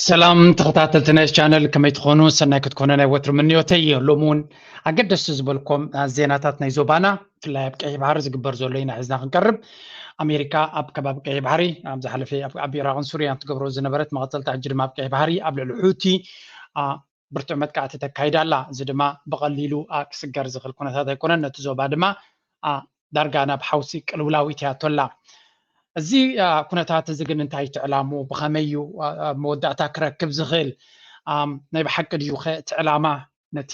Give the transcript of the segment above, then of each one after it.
ሰላም ተኸታተልቲ ናይ ቻነል፣ ከመይ ትኾኑ? ሰናይ ክትኮኑ ናይ ወትሩ ምንዮተይ እዩ። ሎሚ እውን ኣገደስቲ ዝበልኩም ዜናታት ናይ ዞባና፣ ብፍላይ ኣብ ቀይሕ ባሕሪ ዝግበር ዘሎ ኢና ሒዝና ክንቀርብ። ኣሜሪካ ኣብ ከባቢ ቀይሕ ባሕሪ ኣብ ዝሓለፈ ኣብ ኢራቕን ሱርያን ትገብሮ ዝነበረት መቐፀልታ፣ ሕጂ ድማ ኣብ ቀይሕ ባሕሪ ኣብ ልዕሊ ሑቲ ብርቱዕ መጥቃዕቲ ተካይዳ ኣላ። እዚ ድማ ብቐሊሉ ክስገር ዝኽእል ኩነታት ኣይኮነን። ነቲ ዞባ ድማ ዳርጋ ናብ ሓውሲ ቅልውላው እትያቶ ኣላ። እዚ ኩነታት እዚ ግን እንታይ ትዕላሙ? ብኸመይ እዩ ኣብ መወዳእታ ክረክብ ዝኽእል? ናይ ብሓቂ ድዩ ኸ እቲ ዕላማ ነቲ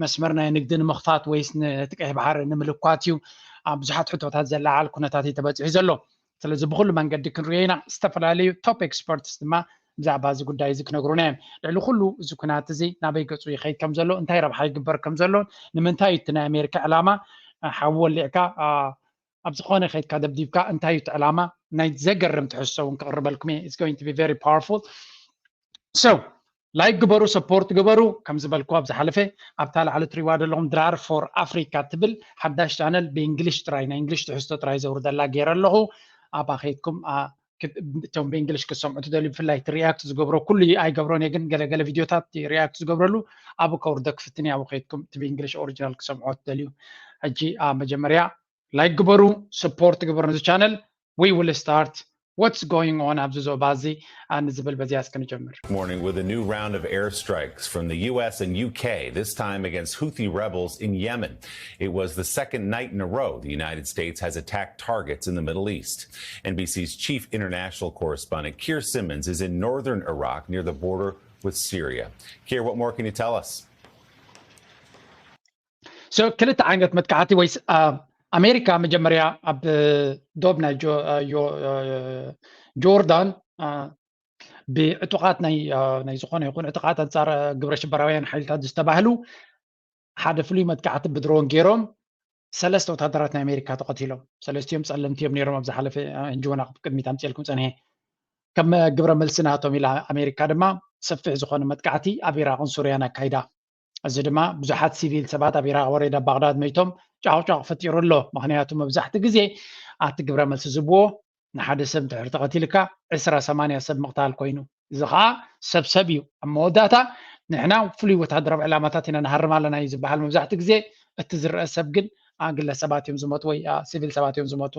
መስመር ናይ ንግዲ ንምኽፋት ወይስ ነቲ ቀይሕ ባሕሪ ንምልኳት እዩ? ብዙሓት ሕቶታት ዘለዓል ኩነታት እዩ ተበፂሑ ዘሎ። ስለዚ ብኹሉ መንገዲ ክንሪኦ ኢና። ዝተፈላለዩ ቶፕ ኤክስፐርትስ ድማ ብዛዕባ እዚ ጉዳይ እዚ ክነግሩና እዮም። ልዕሊ ኩሉ እዚ ኩናት እዚ ናበይ ገፁ ይኸይድ ከም ዘሎ፣ እንታይ ረብሓ ይግበር ከም ዘሎን፣ ንምንታይ እቲ ናይ ኣሜሪካ ዕላማ ሓዊ ወሊዕካ ኣብ ዝኾነ ከይድካ ደብዲብካ እንታይ እዩ እቲ ዕላማ? ናይ ዘገርም ትሕዝቶ እውን ክቕርበልኩም እየ። It's going to be very powerful። So ላይክ ግበሩ፣ ሰፖርት ግበሩ። ከም ዝበልኩ ኣብ ዝሓለፈ ኣብታ ላዕሊ ትሪዋ ዘለኹም ድራር ፎር ኣፍሪካ ትብል ሓዳሽ ቻነል ብእንግሊሽ ጥራይ፣ ናይ እንግሊሽ ትሕዝቶ ጥራይ ዘውርደላ ገይረ ኣለኹ። ኣብኣ ከይድኩም እቶም ብእንግሊሽ ክሰምዑ ትደልዩ፣ ብፍላይ እቲ ሪያክት ዝገብሮ፣ ኩሉ ኣይገብሮን እየ፣ ግን ገለገለ ቪድዮታት ሪያክት ዝገብረሉ ኣብኡ ከውርደ ክፍትን እየ። ኣብኡ ከይድኩም እቲ ብእንግሊሽ ኦሪጂናል ክሰምዑ ትደልዩ። ሕጂ መጀመርያ ላይክ ግበሩ፣ ሰፖርት ግበሩ ነዚ ቻነል። We will start what's going on ኣብዚ ዞባ እዚ ንዝብል በዚያ እስከ ንጀምር። Morning with a new round of airstrikes from the U S and U K, this time against Houthi rebels in Yemen. It was the second night in a row the United States has attacked targets in the Middle East. N B C's chief international correspondent Keir Simmons is in northern Iraq near the border with Syria. Keir, what more can you tell us? So ክልተ ዓይነት መጥቃዕቲ ወይ ኣሜሪካ መጀመርያ ኣብ ዶብ ናይ ጆርዳን ብዕጡቓት ናይ ዝኾነ ይኹን ዕጡቓት ኣንፃር ግብረ ሽበራውያን ሓይልታት ዝተባህሉ ሓደ ፍሉይ መጥቃዕቲ ብድሮን ገይሮም ሰለስተ ወታደራት ናይ ኣሜሪካ ተቐቲሎም። ሰለስቲኦም ጸለምቲ እዮም ነይሮም። ኣብ ዝሓለፈ ሕጂ እውን ኣብ ቅድሚት ኣምፅኤልኩም ፀኒሐ። ከም ግብረ መልሲ ናቶም ኢላ ኣሜሪካ ድማ ሰፊሕ ዝኾነ መጥቃዕቲ ኣብ ኢራቕን ሱርያን ኣካይዳ። እዚ ድማ ብዙሓት ሲቪል ሰባት ኣብ ኢራቕ ወሬዳ ባግዳድ መይቶም ጫቕጫቕ ፈጢሩ ኣሎ። ምክንያቱ መብዛሕቲ ግዜ ኣቲ ግብረ መልሲ ዝብዎ ንሓደ ሰብ ድሕር ተቐቲልካ ዕስራ ሰማንያ ሰብ ምቕታል ኮይኑ፣ እዚ ከዓ ሰብ ሰብ እዩ። ኣብ መወዳእታ ንሕና ፍሉይ ወታደራዊ ዕላማታት ኢና ንሃርም ኣለና እዩ ዝበሃል። መብዛሕቲ ግዜ እቲ ዝረአ ሰብ ግን ግለሰባት እዮም ዝሞቱ ወይ ሲቪል ሰባት እዮም ዝሞቱ።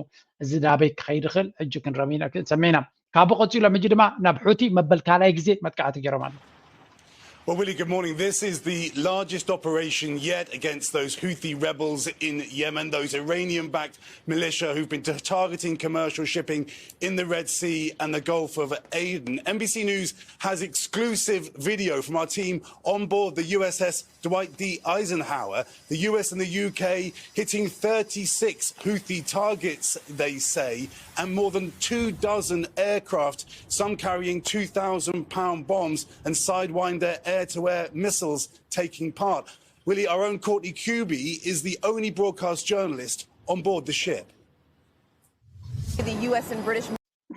እዚ ናበይ ክኸይድ ይኽእል ሕጂ ክንረም ኢና ክንሰመ ኢና። ካብኡ ቀፂሎም ሕጂ ድማ ናብ ሑቲ መበል ካልኣይ ግዜ መጥቃዕቲ ገይሮም ኣለዉ። Well, Willie, good morning. This is the largest operation yet against those Houthi rebels in Yemen, those Iranian backed militia who've been targeting commercial shipping in the Red Sea and the Gulf of Aden. N B C News has exclusive video from our team on board the U S S Dwight D. Eisenhower. The U S and the U K hitting thirty-six Houthi targets, they say, and more than two dozen aircraft, some carrying two thousand pound bombs and Sidewinder air to air missiles, taking part. Willie, our own Courtney Cuby is the only broadcast journalist on board the ship.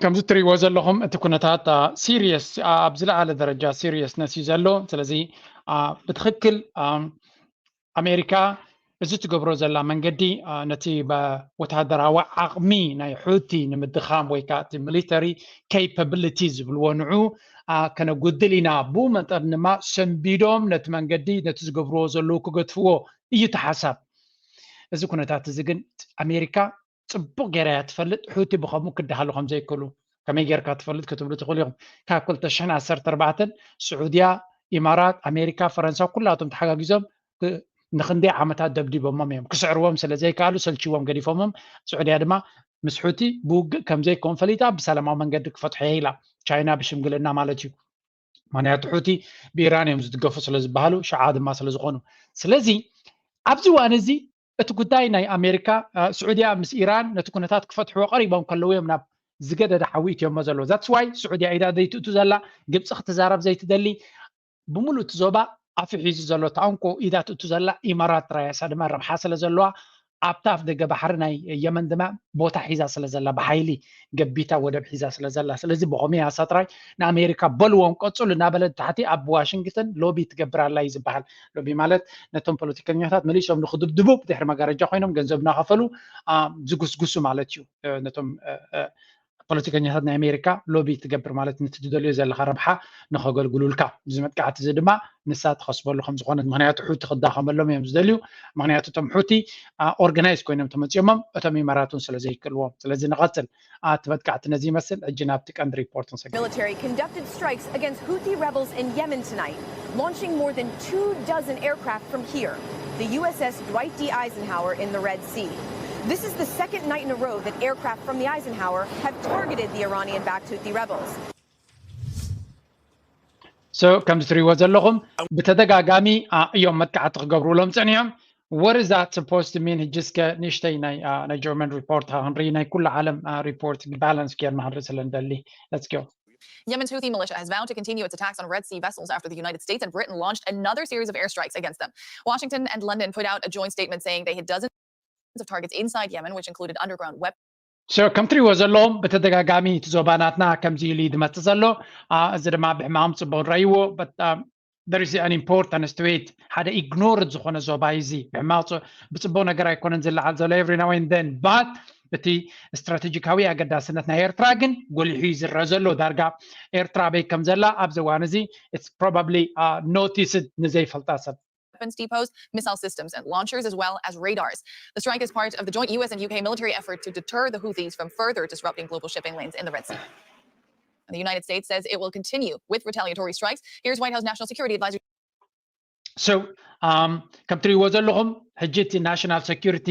ከምዚ እትሪእዎ ዘለኹም እቲ ኩነታት ሲሪየስ ኣብ ዝለዓለ ደረጃ ሲሪየስነስ እዩ ዘሎ። ስለዚ ብትኽክል ኣሜሪካ እዚ ትገብሮ ዘላ መንገዲ ነቲ ወታደራዊ ዓቕሚ ናይ ሑቲ ንምድኻም ወይ ከዓ እቲ ሚሊተሪ ኬፓብሊቲ ዝብልዎ ንዑ ከነጉድል ኢና፣ ብኡ መጠን ድማ ሰንቢዶም ነቲ መንገዲ ነቲ ዝገብርዎ ዘለዉ ክገድፍዎ እዩ እቲ ሓሳብ። እዚ ኩነታት እዚ ግን ኣሜሪካ ፅቡቕ ገይራ እያ ትፈልጥ ሑቲ ብኸምኡ ክደሃሉ ከም ዘይክእሉ። ከመይ ጌርካ ትፈልጥ ክትብሉ ትኽእሉ ኢኹም። ካብ ክልተ ሽሕን ዓሰርተ ኣርባዕተን ስዑድያ፣ ኢማራት፣ ኣሜሪካ፣ ፈረንሳ ኩላቶም ተሓጋጊዞም ንክንደይ ዓመታት ደብዲቦሞም እዮም። ክስዕርዎም ስለ ዘይከኣሉ ሰልችዎም ገዲፎሞም። ስዑድያ ድማ ምስ ሑቲ ብውግእ ከም ዘይከውን ፈሊጣ ብሰላማዊ መንገዲ ክፈትሖ እየ ኢላ። ቻይና ብሽምግልና ማለት እዩ። ምክንያቱ ሑቲ ብኢራን እዮም ዝድገፉ ስለ ዝበሃሉ ሽዓ ድማ ስለ ዝኾኑ። ስለዚ ኣብዚ እዋን እዚ እቲ ጉዳይ ናይ ኣሜሪካ ስዑድያ ምስ ኢራን ነቲ ኩነታት ክፈትሕዎ ቀሪቦም ከለዉ እዮም ናብ ዝገደደ ሓዊ እትዮሞ ዘለዉ። That's why ስዑድያ ኢዳ ዘይትእቱ ዘላ፣ ግብፂ ክትዛረብ ዘይትደሊ። ብምሉእ እቲ ዞባ ኣፉ ሒዙ ዘሎ ተኣንኮ ኢዳ ትእቱ ዘላ ኢማራት ጥራይ እያ። እሳ ድማ ረብሓ ስለ ዘለዋ ኣብታ ኣፍ ደገ ባሕሪ ናይ የመን ድማ ቦታ ሒዛ ስለ ዘላ፣ ብሓይሊ ገቢታ ወደብ ሒዛ ስለ ዘላ፣ ስለዚ ብኸመይ እያ እሳ ጥራይ ንኣሜሪካ በልዎም ቀፅሉ እናበለት ታሕቲ ኣብ ዋሽንግተን ሎቢ ትገብር ኣላ እዩ ዝበሃል። ሎቢ ማለት ነቶም ፖለቲከኛታት መሊሶም ንክድብድቡ ብድሕሪ መጋረጃ ኮይኖም ገንዘብ እናኸፈሉ ዝጉስጉሱ ማለት እዩ። ነቶም ፖለቲከኛታት ናይ ኣሜሪካ ሎቢ ትገብር ማለት ነቲ ትደልዮ ዘለካ ረብሓ ንኸገልግሉልካ። እዚ መጥቃዕቲ እዚ ድማ ንሳ ትኸስበሉ ከም ዝኾነት፣ ምክንያቱ ሑቲ ክዳኸመሎም እዮም ዝደልዩ። ምክንያቱ እቶም ሑቲ ኦርጋናይዝ ኮይኖም ተመፂኦሞም እቶም ኢማራት እውን ስለ ዘይክእልዎም። ስለዚ ንቐፅል። እቲ መጥቃዕቲ ነዚ ይመስል። ሕጂ ናብቲ ቀንዲ ሪፖርት ንሰግር። Military conducted strikes against Houthi rebels in Yemen tonight, launching more than two dozen aircraft from here, the U S S Dwight D. Eisenhower in the Red Sea. This is the second night in a row that aircraft from the Eisenhower have targeted the Iranian-backed Houthi rebels. So ከምዚ ትሪእዎ ዘለኹም ብተደጋጋሚ እዮም መጥቃዕቲ ክገብሩሎም ፀኒሖም። What is that supposed to mean? ሕጂ እስከ ንእሽተይ ናይ ናይ ጀርመን ሪፖርት ክንርኢ፣ ናይ ኩሉ ዓለም ሪፖርት ባላንስ ጌርና ክንርኢ ስለ ንደሊ። Let's go. Yemen's Houthi militia has vowed to continue its attacks on Red Sea vessels after the United States and Britain launched another series of airstrikes against them. Washington and London put out a joint statement saying they had dozens of targets inside Yemen, which included underground weapons. So ከም ትሪእዎ ዘለኹም ብተደጋጋሚ እቲ ዞባ ናትና ከምዚ ኢሉ እዩ ዝመፅእ ዘሎ። እዚ ድማ ብሕማም ፅቡቅ ንረእይዎ። There is an importance to it። ሓደ ኢግኖርድ ዝኾነ ዞባ እዩ እዚ። ብሕማቅ ብፅቡቅ ነገር ኣይኮነን ዝለዓል ዘሎ every now and then, but እቲ ስትራቴጂካዊ ኣገዳስነት ናይ ኤርትራ ግን ጎሊሑ እዩ ዝረአ ዘሎ። ዳርጋ ኤርትራ ኣበይ ከም ዘላ ኣብዚ እዋን እዚ it's probably noticed ንዘይፈልጣ ሰብ። weapons depots, missile systems, and launchers, as well as radars. The strike is part of the joint U S and U K military effort to deter the Houthis from further disrupting global shipping lanes in the Red Sea. And the United States says it will continue with retaliatory strikes. Here's White House National Security Advisor. So, um, ከም ትሪእዎ ዘለኹም ሕጂ እቲ ናሽናል ሴኩሪቲ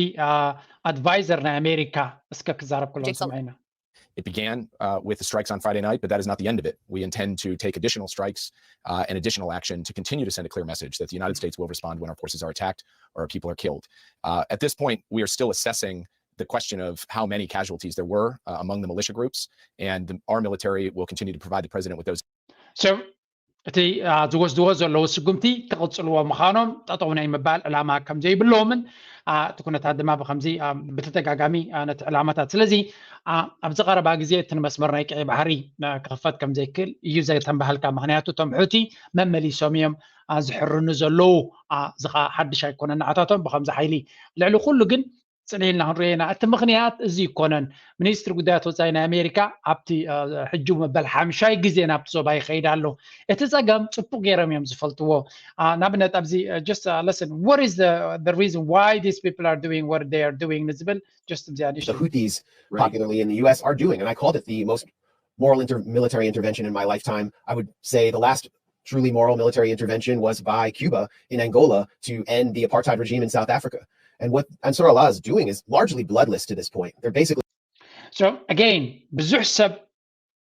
ኣድቫይዘር ናይ ኣሜሪካ እስከ ክዛረብ ከሎ ንሰምዐ ኢና። It began uh, with the strikes on Friday night, but that is not the end of it. We intend to take additional strikes uh, and additional action to continue to send a clear message that the United States will respond when our forces are attacked or our people are killed. Uh, at this point, we are still assessing the question of how many casualties there were uh, among the militia groups, and the, our military will continue to provide the president with those. So እቲ ዝወስድዎ ዘለዉ ስጉምቲ ክቕፅልዎ ምዃኖም ጠጠው ናይ ምባል ዕላማ ከም ዘይብለዎምን እቲ ኩነታት ድማ ብከምዚ ብተደጋጋሚ ነቲ ዕላማታት ስለዚ ኣብዚ ቀረባ ግዜ እቲ ንመስመር ናይ ቀይ ባሕሪ ክኽፈት ከም ዘይክእል እዩ ዘተንባሃልካ። ምክንያቱ እቶም ሑቲ መመሊሶም እዮም ዝሕርኑ ዘለዉ። እዚ ከዓ ሓድሽ ኣይኮነን ንዓታቶም ብከምዚ ሓይሊ። ልዕሊ ኩሉ ግን ፅን ኢልና ክንሪኦ ኢና። እቲ ምኽንያት እዚ ይኮነን። ሚኒስትሪ ጉዳያት ወፃኢ ናይ ኣሜሪካ ኣብቲ ሕጂ መበል ሓምሻይ ግዜ ናብቲ ዞባ ይኸይድ ኣሎ። እቲ ፀገም ፅቡቅ ገይሮም እዮም ዝፈልጥዎ። ንኣብነት ኣብዚ just listen, what is the reason why these people are doing what they are doing ንዝብል just እዚኣ ንእሽተይ። The Houthis popularly in the U S are doing, and I called it the most moral inter- military intervention in my lifetime. I would say the last truly moral military intervention was by Cuba in Angola to end the apartheid regime in South Africa. And what Ansarullah is doing is largely bloodless to this point. They're basically So again, ብዙሕ ሰብ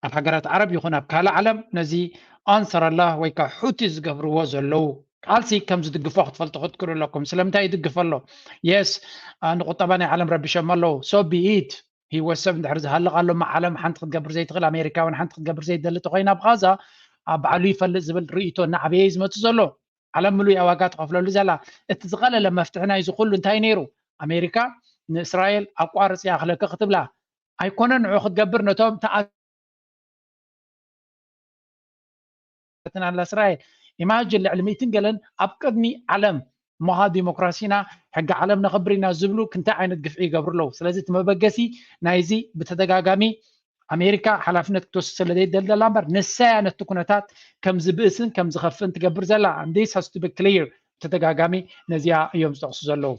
ኣብ ሃገራት ዓረብ ይኹን ኣብ ካልእ ዓለም ነዚ ኣንሰር ኣላህ ወይ ከዓ ሑቲ ዝገብርዎ ዘለዉ ቃልሲ ከም ዝድግፎ ክትፈልጡ ክትክእሉ ኣለኩም። ስለምንታይ ይድግፎ ኣሎ? የስ፣ ንቁጠባ ናይ ዓለም ረቢሾም ኣለዉ። So be it። ህይወት ሰብ እንድሕር ዝሃልቕ ኣሎ፣ ዓለም ሓንቲ ክትገብር ዘይትኽእል፣ ኣሜሪካ እውን ሓንቲ ክትገብር ዘይትደሊ ተኮይና ኣብ ቓዛ ኣብ ባዕሉ ይፈልጥ ዝብል ርእይቶ እናዕበየ እዩ ዝመፅእ ዘሎ። ዓለም ምሉእ እያ ዋጋ ትኸፍለሉ ዘላ። እቲ ዝቐለለ መፍትሒ ናይዚ ኩሉ እንታይ ነይሩ? ኣሜሪካ ንእስራኤል ኣቋርፅያ ክለኪ ክትብላ ኣይኮነ ንዑ ክትገብር ነቶም ተኣትናላ እስራኤል ኢማጅን ልዕሊ ሚእትን ገለን ኣብ ቅድሚ ዓለም እሞ ዲሞክራሲና ሕጊ ዓለም ነኽብር ኢና ዝብሉ ክንታይ ዓይነት ግፍዒ ይገብሩ ኣለዉ። ስለዚ እቲ መበገሲ ናይዚ ብተደጋጋሚ ኣሜሪካ ሓላፍነት ክትወስድ ስለ ዘይደልደላ እምበር ንሳያ ነቲ ኩነታት ከም ዝብእስን ከም ዝኸፍእን ትገብር ዘላ። And this has to be clear። ብተደጋጋሚ ነዚኣ እዮም ዝጠቕሱ ዘለዉ።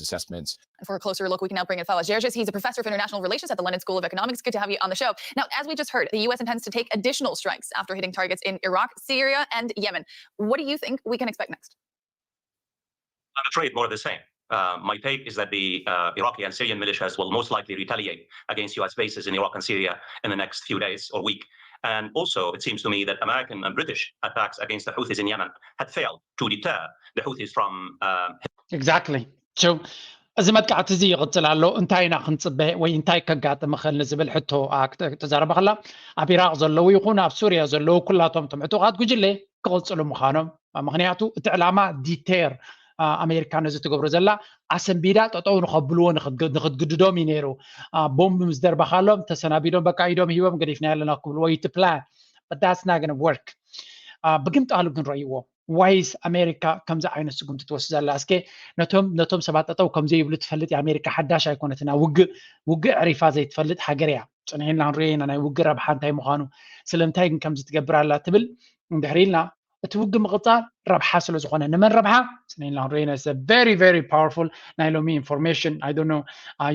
assessments. For a closer look, we can now bring in Fawaz Gerges. He's a professor of international relations at the London School of Economics. Good to have you on the show. Now, as we just heard, the U S intends to take additional strikes after hitting targets in Iraq, Syria, and Yemen. What do you think we can expect next? I'm afraid more of the same. Uh, my take is that the uh, Iraqi and Syrian militias will most likely retaliate against U S bases in Iraq and Syria in the next few days or week. And also, it seems to me that American and British attacks against the Houthis in Yemen had failed to deter the Houthis from. Uh... Exactly. So, እዚ መጥቃዕቲ እዚ ይቕፅል ኣሎ። እንታይ ኢና ክንፅበ ወይ እንታይ ከጋጥም ይኽእል ንዝብል ሕቶ ክትዛረበ ከላ ኣብ ኢራቅ ዘለዉ ይኹን ኣብ ሱርያ ዘለዉ ኩላቶም እቶም ዕጡቃት ጉጅለ ክቕፅሉ ምዃኖም። ምክንያቱ እቲ ዕላማ ዲቴር ኣሜሪካ ነዚ ትገብሮ ዘላ ኣሰንቢዳ ጠጠው ንኸብልዎ ንክትግድዶም እዩ ነይሩ። ቦምብ ምስ ደርበኻሎም ተሰናቢዶም በቃ ኢዶም ሂቦም ገዲፍና ኣለና ክብልዎ እዩ እቲ ፕላን። But that's not gonna work። ብግምጣሉ ግን ረእይዎ። ዋይስ ኣሜሪካ ከምዚ ዓይነት ስጉምቲ ትወስድ ዘላ? እስከ ነቶም ነቶም ሰባት ጠጠው ከም ዘይብሉ ትፈልጥ እያ ኣሜሪካ። ሓዳሽ ኣይኮነትና። ውግእ ውግእ ዕሪፋ ዘይትፈልጥ ሃገር እያ። ጽንሒልና ክንሪኦ ኢና ናይ ውግእ ረብሓ እንታይ ምዃኑ፣ ስለምንታይ ግን ከምዚ ትገብር ኣላ ትብል እንድሕር ኢልና፣ እቲ ውግእ ምቕጻል ረብሓ ስለ ዝኾነ፣ ንመን ረብሓ? ጽንሒልና ክንሪኦ ኢና። It's a very very powerful ናይ ሎሚ ኢንፎርሜሽን። I don't know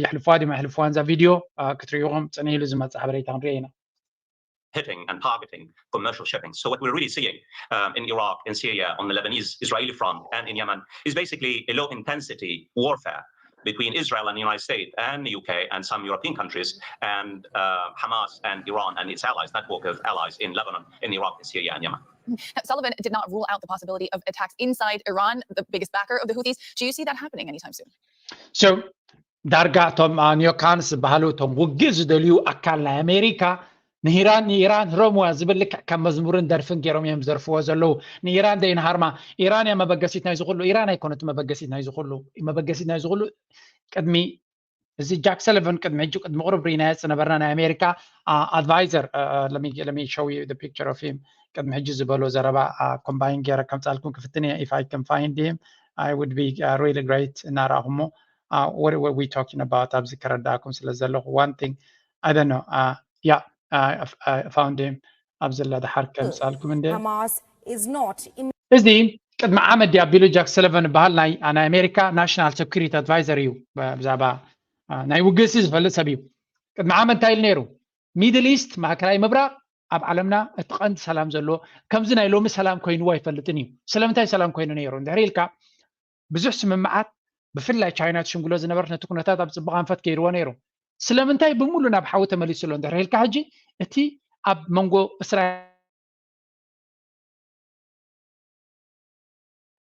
የሕልፍዋ ድዮም ኣይሕልፍዋን እዛ ቪድዮ፣ ክትሪእኹም ጽንሕ ኢሉ ዝመጽእ ሓበሬታ ክንሪኦ ኢና። hitting and targeting commercial shipping. So what we're really seeing um, in Iraq, in Syria, on the Lebanese-Israeli front, and in Yemen is basically a low-intensity warfare between Israel and the United States and the U K and some European countries and uh, Hamas and Iran and its allies, network of allies in Lebanon, in Iraq, in Syria and Yemen. Sullivan did not rule out the possibility of attacks inside Iran, the biggest backer of the Houthis. Do you see that happening anytime soon? So ዳርጋ እቶም ኒዮካንስ ዝበሃሉ እቶም ውግእ ዝደልዩ ኣካል ናይ ኣሜሪካ ንኢራን ንኢራን ህረምዋ ዝብል ልክዕ ከም መዝሙርን ደርፍን ገይሮም እዮም ዝደርፍዎ ዘለዉ። ንኢራን ደይ ንሃርማ። ኢራን እያ መበገሲት ናይዚ ኩሉ። ኢራን ኣይኮነት መበገሲት ናይዚ ኩሉ። መበገሲት ናይዚ ኩሉ ቅድሚ እዚ ጃክ ሰሊቨን ቅድሚ ሕጂ ቅድሚ ቁሩብ ርኢናዮ ዝነበርና ናይ ኣሜሪካ ኣድቫይዘር let me show you the picture of him ቅድሚ ሕጂ ዝበሎ ዘረባ ኮምባይን ገይረ ከምፃልኩም ክፍትን እየ if I can find him I would be really great እናረኣኹሞ what we talking about ኣብዚ ከረዳእኩም ስለ ዘለኹ one thing I don't know yeah found him ኣብዚ ላ ድሓር ከምፃልኩም እንደ እዚ ቅድሚ ዓመት ድያ ቢሉ ጃክ ሰሊቨን ዝበሃል ናይ ኣሜሪካ ናሽናል ሴኩሪቲ ኣድቫይዘር እዩ ብዛዕባ ናይ ውግእሲ ዝፈልጥ ሰብ እዩ ቅድሚ ዓመት እንታይ ኢሉ ነይሩ ሚድል ኢስት ማእከላይ ምብራቕ ኣብ ዓለምና እቲ ቀንዲ ሰላም ዘለዎ ከምዚ ናይ ሎሚ ሰላም ኮይንዎ ኣይፈልጥን እዩ ስለምንታይ ሰላም ኮይኑ ነይሩ እንድሕር ኢልካ ብዙሕ ስምምዓት ብፍላይ ቻይና ትሽምግሎ ዝነበረት ነቲ ኩነታት ኣብ ፅቡቕ ኣንፈት ከይድዎ ነይሩ ስለምንታይ ብምሉ ናብ ሓዊ ተመሊሱ ኣሎ እንድሕር ኢልካ ሕጂ እቲ ኣብ መንጎ እስራኤል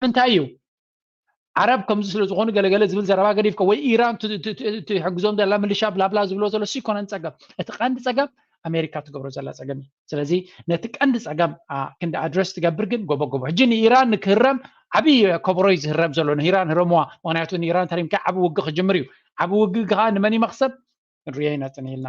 እንታይ እዩ ዓረብ ከምዚ ስለ ዝኾኑ ገለገለ ዝብል ዘረባ ገዲፍካ ወይ ኢራን ትሕግዞም ዘላ ምልሻ ብላብላ ዝብሎ ዘሎ ሲኮነን ፀገም እቲ ቀንዲ ፀገም ኣሜሪካ ትገብሮ ዘላ ፀገም እዩ ስለዚ ነቲ ቀንዲ ፀገም ክንዲ ኣድረስ ትገብር ግን ጎቦ ጎቦ ሕጂ ንኢራን ንክህረም ዓብዪ ከበሮይ ዝህረም ዘሎ ንኢራን ህረምዋ ምክንያቱ ንኢራን ተሪምካ ዓብ ውግእ ክጅምር እዩ ዓብ ውግእ ከዓ ንመን ይመክሰብ ንሪኦ ኢና ፅንሂልና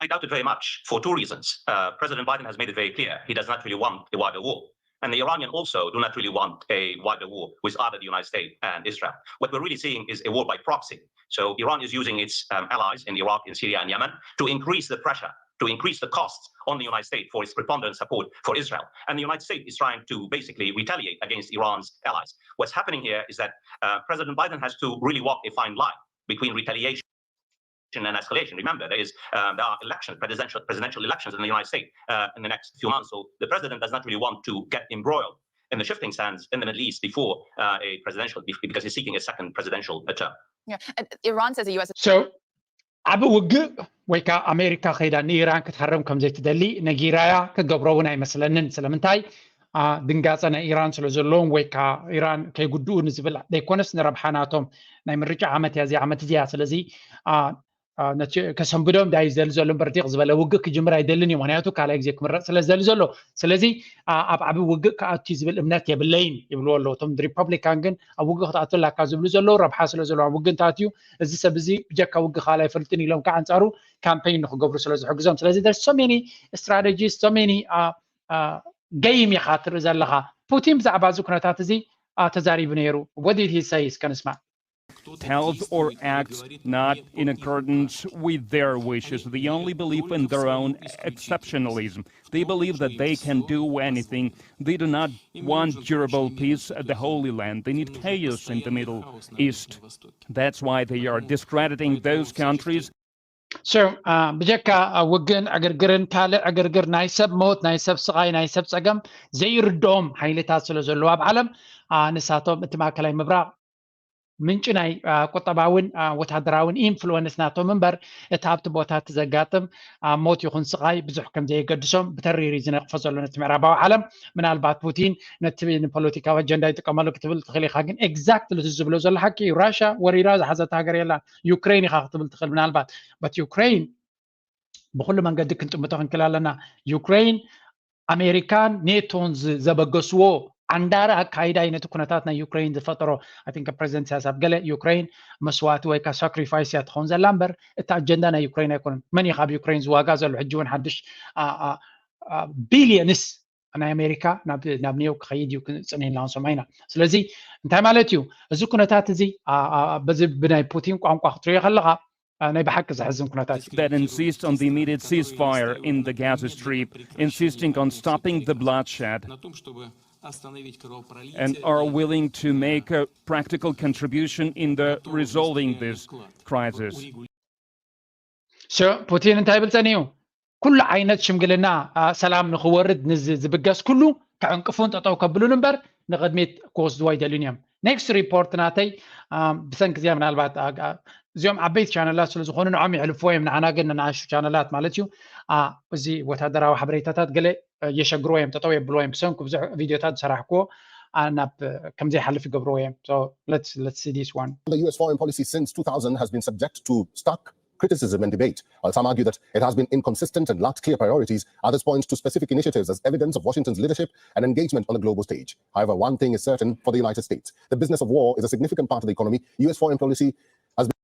I doubt it very much for two reasons. Uh, President Biden has made it very clear he does not really want a wider war. And the Iranian also do not really want a wider war with either the United States and Israel. What we're really seeing is a war by proxy. So Iran is using its um, allies in Iraq, in Syria, and Yemen to increase the pressure, to increase the costs on the United States for its preponderant support for Israel. And the United States is trying to basically retaliate against Iran's allies. What's happening here is that uh, President Biden has to really walk a fine line between retaliation and escalation. Remember, there is uh, there are elections, presidential presidential elections in the United States uh, in the next few months. So the president does not really want to get embroiled in the shifting sands in the Middle East before uh, a presidential because he's seeking a second presidential term. Yeah, Iran says the U S. So ዓብ ውግእ ወይ ከዓ ኣሜሪካ ከይዳ ንኢራን ክትሃርም ከም ዘይትደሊ ነጊራያ ክገብሮ እውን ኣይመስለንን ስለምንታይ ድንጋፀ ናይ ኢራን ስለ ዘለዎም ወይ ከዓ ኢራን ከይጉድኡ ንዝብል ዘይኮነስ ንረብሓ ናቶም ናይ ምርጫ ዓመት እያ እዚኣ ዓመት እዚኣ ስለዚ ነቲ ከሰንብዶም ዳዩ ዝደሊ ዘሎ እምበር ዲቕ ዝበለ ውግእ ክጅምር ኣይደልን እዩ ምክንያቱ ካልኣይ ግዜ ክምረፅ ስለ ዝደሊ ዘሎ ስለዚ ኣብ ዓቢ ውግእ ክኣቱ ዝብል እምነት የብለይን ይብልዎ ኣለዉ እቶም ሪፐብሊካን ግን ኣብ ውግእ ክትኣቱ ኣላካ ዝብሉ ዘለዉ ረብሓ ስለ ዘለዋ ውግእ እንተኣትዩ እዚ ሰብ እዚ ብጀካ ውግእ ካል ኣይፈልጥን ኢሎም ከዓ ኣንፃሩ ካምፔይን ንክገብሩ ስለ ዝሕግዞም ስለዚ there's so many strategies so many game ኢኻ ትርኢ ዘለኻ ፑቲን ብዛዕባ እዚ ኩነታት እዚ ተዛሪቡ ነይሩ what did he say እስከ ንስማዕ tells or acts not in accordance with their wishes. They only believe in their own exceptionalism. They believe that they can do anything. They do not want durable peace at the Holy Land. They need chaos in the Middle East. That's why they are discrediting those countries. So ብጀካ ውግን ዕግርግርን ካልእ ዕግርግር ናይ ሰብ ሞት ናይ ሰብ ስቓይ ናይ ሰብ ጸገም ዘይርድኦም ሓይልታት ስለ ዘለዉ ኣብ ዓለም ንሳቶም እቲ ማእከላይ ምብራቕ ምንጪ ናይ ቁጠባውን ወታደራውን ኢንፍሉወንስ ናቶም እምበር እቲ ኣብቲ ቦታ እቲ ዘጋጥም ሞት ይኹን ስቓይ ብዙሕ ከም ዘየገድሶም ብተሪር እዩ ዝነቕፎ ዘሎ ነቲ ምዕራባዊ ዓለም ምናልባት ፑቲን ነቲ ንፖለቲካዊ ኣጀንዳ ይጥቀመሉ ክትብል ትኽእል ኢኻ ግን ኤግዛክትሊ እዚ ዝብሎ ዘሎ ሓቂ እዩ ራሽያ ወሪራ ዝሓዘት ሃገር የላን ዩክሬን ኢኻ ክትብል ትኽእል ምናልባት በት ዩክሬን ብኩሉ መንገዲ ክንጥምቶ ክንክእል ኣለና ዩክሬን ኣሜሪካን ኔቶን ዘበገስዎ ዓንዳሪ ኣካይዳ እዩ ነቲ ኩነታት ናይ ዩክሬን ዝፈጠሮ think ፕሬዚደንት ኢሳያስ ኣብ ገለ ዩክሬን መስዋእቲ ወይ ከዓ ሳክሪፋይስ እያ ትኸውን ዘላ እምበር እቲ ኣጀንዳ ናይ ዩክሬን ኣይኮነን መን እዩ ካብ ዩክሬን ዝዋጋ ዘሎ ሕጂ እውን ሓድሽ ቢሊየንስ ናይ ኣሜሪካ ናብ ኒውዮርክ ክኸይድ እዩ ክንጽንህ ኢልና ክንሰምዖ ኢና። ስለዚ እንታይ ማለት እዩ እዚ ኩነታት እዚ? በዚ ብናይ ፑቲን ቋንቋ ክትሪኦ ከለካ ናይ ብሓቂ ዘሕዝን ኩነታት እዩ። That insist on the immediate ceasefire in the Gaza Strip, insisting on stopping the bloodshed, and are willing to make a practical contribution in the resolving this crisis. ፑቲን እንታይ ይብል ጸኒሑ? ኩሉ ዓይነት ሽምግልና ሰላም ንክወርድ ዝብገስ ኩሉ ክዕንቅፉን ጠጠው ከብሉን እምበር ንቅድሚት ክወስድዎ ኣይደልዩን እዮም። ኔክስት ሪፖርት ናተይ ብሰንኪ እዚኣ ምናልባት እዚኦም ዓበይቲ ቻነላት ስለዝኾኑ ንዖም የሕልፍዎ እዮም፣ ንዓና ግን ንናእሽቱ ቻነላት ማለት እዩ። እዚ ወታደራዊ ሓበሬታታት ገለ የሸግርዎ እዮም፣ ጠጠው የብልዎ እዮም። ብሰንኩ ብዙሕ ቪዲዮታት ዝሰራሕክዎ ናብ ከምዘይሓልፍ ይገብርዎ እዮም። The U S foreign policy since two thousand has been subject to stark criticism and debate. While some argue that it has been inconsistent and lacked clear priorities, others point to specific initiatives as evidence of Washington's leadership and engagement on the global stage. However, one thing is certain for the United States. The business of war is a significant part of the economy. U S foreign policy has been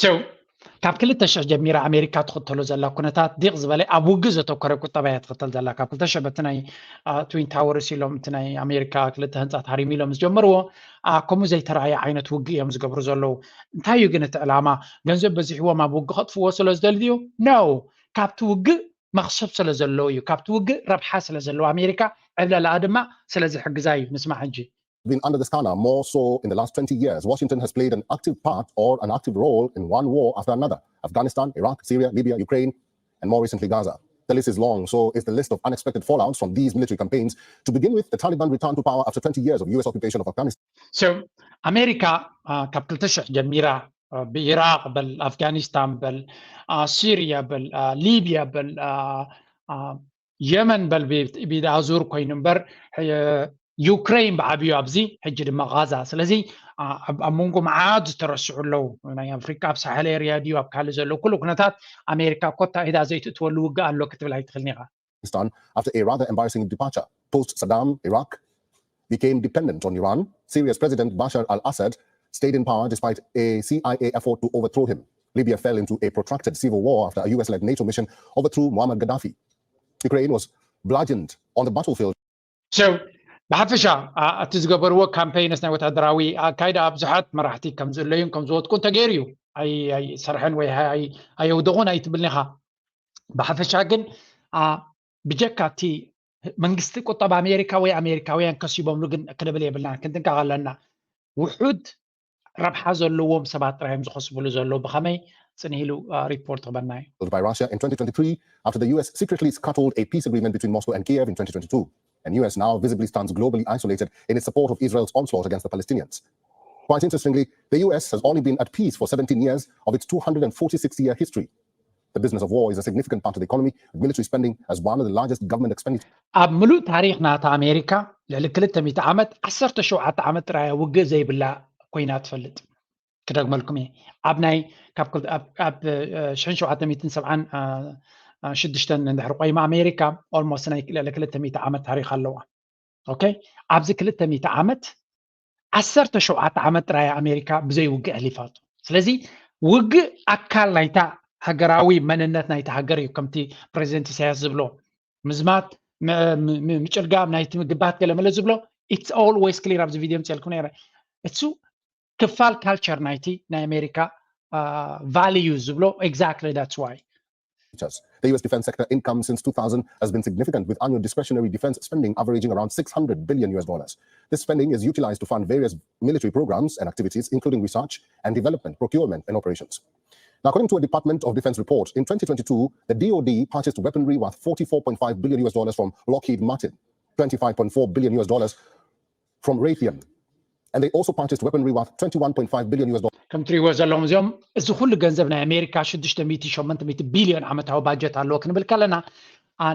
So, ካብ ክልተ ሸሕ ጀሚራ ኣሜሪካ ትኽተሎ ዘላ ኩነታት ዲቕ ዝበለ ኣብ ውግእ ዘተኮረ ቁጠባ እያ ትኽተል ዘላ። ካብ ክልተ ሸሕ በቲ ናይ ትዊን ታወርስ ኢሎም እቲ ናይ ኣሜሪካ ክልተ ህንፃት ሃሪሙ ኢሎም ዝጀመርዎ ከምኡ ዘይተረኣየ ዓይነት ውግእ እዮም ዝገብሩ ዘለዉ። እንታይ እዩ ግን እቲ ዕላማ? ገንዘብ በዚሕዎም ኣብ ውግእ ከጥፍዎ ስለ ዝደልዩ? No፣ ካብቲ ውግእ መኽሰብ ስለ ዘለዎ እዩ። ካብቲ ውግእ ረብሓ ስለ ዘለዎ ኣሜሪካ ዕብለላኣ ድማ ስለ ዝሕግዛ እዩ። ንስማዕ ሕጂ። been under the scanner more so in the last twenty years. Washington has played an active part or an active role in one war after another. Afghanistan, Iraq, Syria, Libya, Ukraine, and more recently Gaza. The list is long, so is the list of unexpected fallouts from these military campaigns. To begin with, the Taliban returned to power after twenty years of U S occupation of Afghanistan. So, ኣሜሪካ ካብ ክልተ ሽሕ ጀሚራ ብኢራቅ በል ኣፍጋኒስታን በል ሲሪያ በል ሊቢያ በል የመን በል ብኢድ ኣዙር ኮይኑ እምበር ዩክሬን ብዓብዩ ኣብዚ ሕጂ ድማ ጋዛ። ስለዚ ኣብ መንጎ መዓት ዝተረስዑ ኣለዉ። ናይ ኣፍሪካ ኣብ ሳሕል ኤርያ ድዩ ኣብ ካልእ ዘለዉ ኩሉ ኩነታት ኣሜሪካ ኮታ ኢዳ ዘይትእትወሉ ውግእ ኣሎ ክትብል ኣይትኽእልን ኢኻ። Afghanistan after a rather embarrassing departure. Post Saddam, Iraq became dependent on Iran. Syria's President Bashar al Assad stayed in power despite a C I A effort to overthrow him. Libya fell into a protracted civil war after a U S led NATO mission overthrew Muammar Gaddafi. Ukraine was bludgeoned on the battlefield. So ብሓፈሻ እቲ ዝገበርዎ ካምፔይንስ ናይ ወታደራዊ ኣካይዳ ብዙሓት መራሕቲ ከም ዝእለዩን ከም ዝወድቁን ተገይሩ እዩ። ኣይሰርሐን ወይ ኣየውደቑን ኣይትብልን ኢኻ። ብሓፈሻ ግን ብጀካ እቲ መንግስቲ ቁጠባ ኣሜሪካ ወይ ኣሜሪካውያን ከሲቦምሉ ግን ክንብል የብልና፣ ክንጥንቀቕ ኣለና። ውሑድ ረብሓ ዘለዎም ሰባት ጥራይ እዮም ዝኸስብሉ ዘለዉ። ብኸመይ ጽንህ ኢሉ ሪፖርት ክበና እዩ። By Russia in twenty twenty-three after the U S secretly scuttled a peace agreement between Moscow and Kiev in twenty twenty-two. And U S now visibly stands globally isolated in its support of Israel's onslaught against the Palestinians. Quite interestingly, the U S has only been at peace for seventeen years of its two hundred forty-six year history. The business of war is a significant part of the economy, with military spending as one of the largest government expenditures. ኣብ ምሉእ ታሪኽ ናታ ኣሜሪካ ልዕሊ ክልተ ሚእቲ ዓመት ዓሰርተ ሸውዓተ ዓመት ጥራይ ውግእ ዘይብላ ኮይና ትፈልጥ። ክደግመልኩም እየ። ኣብ ናይ ካብ ኣብ ሽሕን ሸውዓተ ሚእትን ሰብዓን ሽዱሽተን እንድሕር ቆይማ ኣሜሪካ ኦልሞስት ናይ ልዕሊ ክልተ ሚእቲ ዓመት ታሪኽ ኣለዋ። ኦኬ፣ ኣብዚ ክልተ ሚእቲ ዓመት ዓሰርተ ሸውዓተ ዓመት ጥራይ ኣሜሪካ ብዘይ ውግእ ኣሕሊፋቶ። ስለዚ ውግእ ኣካል ናይታ ሃገራዊ መንነት ናይቲ ሃገር እዩ። ከምቲ ፕሬዚደንት ኢሳያስ ዝብሎ ምዝማት፣ ምጭልጋም ናይቲ ምግባት ገለመለ ዝብሎ it's always clear። ኣብዚ ቪድዮ ምፅልኩም ነረ እሱ ክፋል ካልቸር ናይቲ ናይ ኣሜሪካ ቫልዩ ዝብሎ exactly that's why The U S defense sector income since two thousand has been significant, with annual discretionary defense spending averaging around six hundred billion U S dollars. This spending is utilized to fund various military programs and activities, including research and development, procurement, and operations. Now, according to a Department of Defense report, in twenty twenty-two, the D O D purchased weaponry worth forty-four point five billion U S dollars from Lockheed Martin, twenty-five point four billion U S dollars from Raytheon, and they also purchased weaponry worth twenty-one point five billion U S dollars. ከም ትሪእዎ ዘለኹም እዚኦም እዚ ኩሉ ገንዘብ ናይ ኣሜሪካ ሽዱሽተ ሚእቲ ሸሞንተ ሚእቲ ቢልዮን ዓመታዊ ባጀት ኣለዎ ክንብል ከለና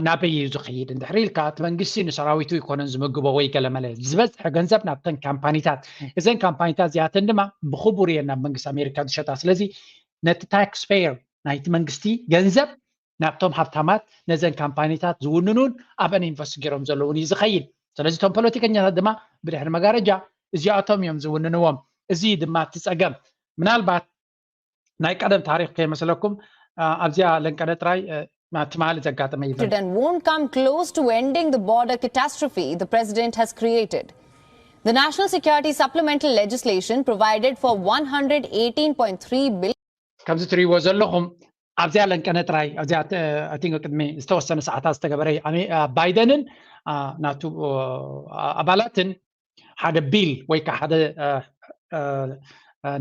ናበይ እዩ ዝኸይድ እንድሕር ኢልካ እቲ መንግስቲ ንሰራዊቱ ይኮነን ዝምግቦ ወይ ገለመለ ዝበዝሐ ገንዘብ ናብተን ካምፓኒታት እዘን ካምፓኒታት እዚኣተን ድማ ብክቡር እየን ናብ መንግስቲ ኣሜሪካ ዝሸጣ። ስለዚ ነቲ ታክስ ፔየር ናይቲ መንግስቲ ገንዘብ ናብቶም ሃብታማት ነዘን ካምፓኒታት ዝውንኑን ኣብአን ኢንቨስት ገይሮም ዘለውን እዩ ዝኸይድ። ስለዚ እቶም ፖለቲከኛታት ድማ ብድሕሪ መጋረጃ እዚኣቶም እዮም ዝውንንዎም። እዚ ድማ እቲ ፀገም ምናልባት ናይ ቀደም ታሪክ ከይመስለኩም ኣብዚኣ ለንቀነ ጥራይ ትማሊ ዘጋጠመ ይበል። And won't come close to ending the border catastrophe the president has created. The National Security Supplemental Legislation provided for one hundred eighteen point three billion. ከምዚ ትሪእዎ ዘለኹም ኣብዚኣ ለንቀነ ጥራይ ኣብዚኣ ቅድሚ ዝተወሰነ ሰዓታት ዝተገበረ ባይደንን ናቱ ኣባላትን ሓደ ቢል ወይ ከዓ ሓደ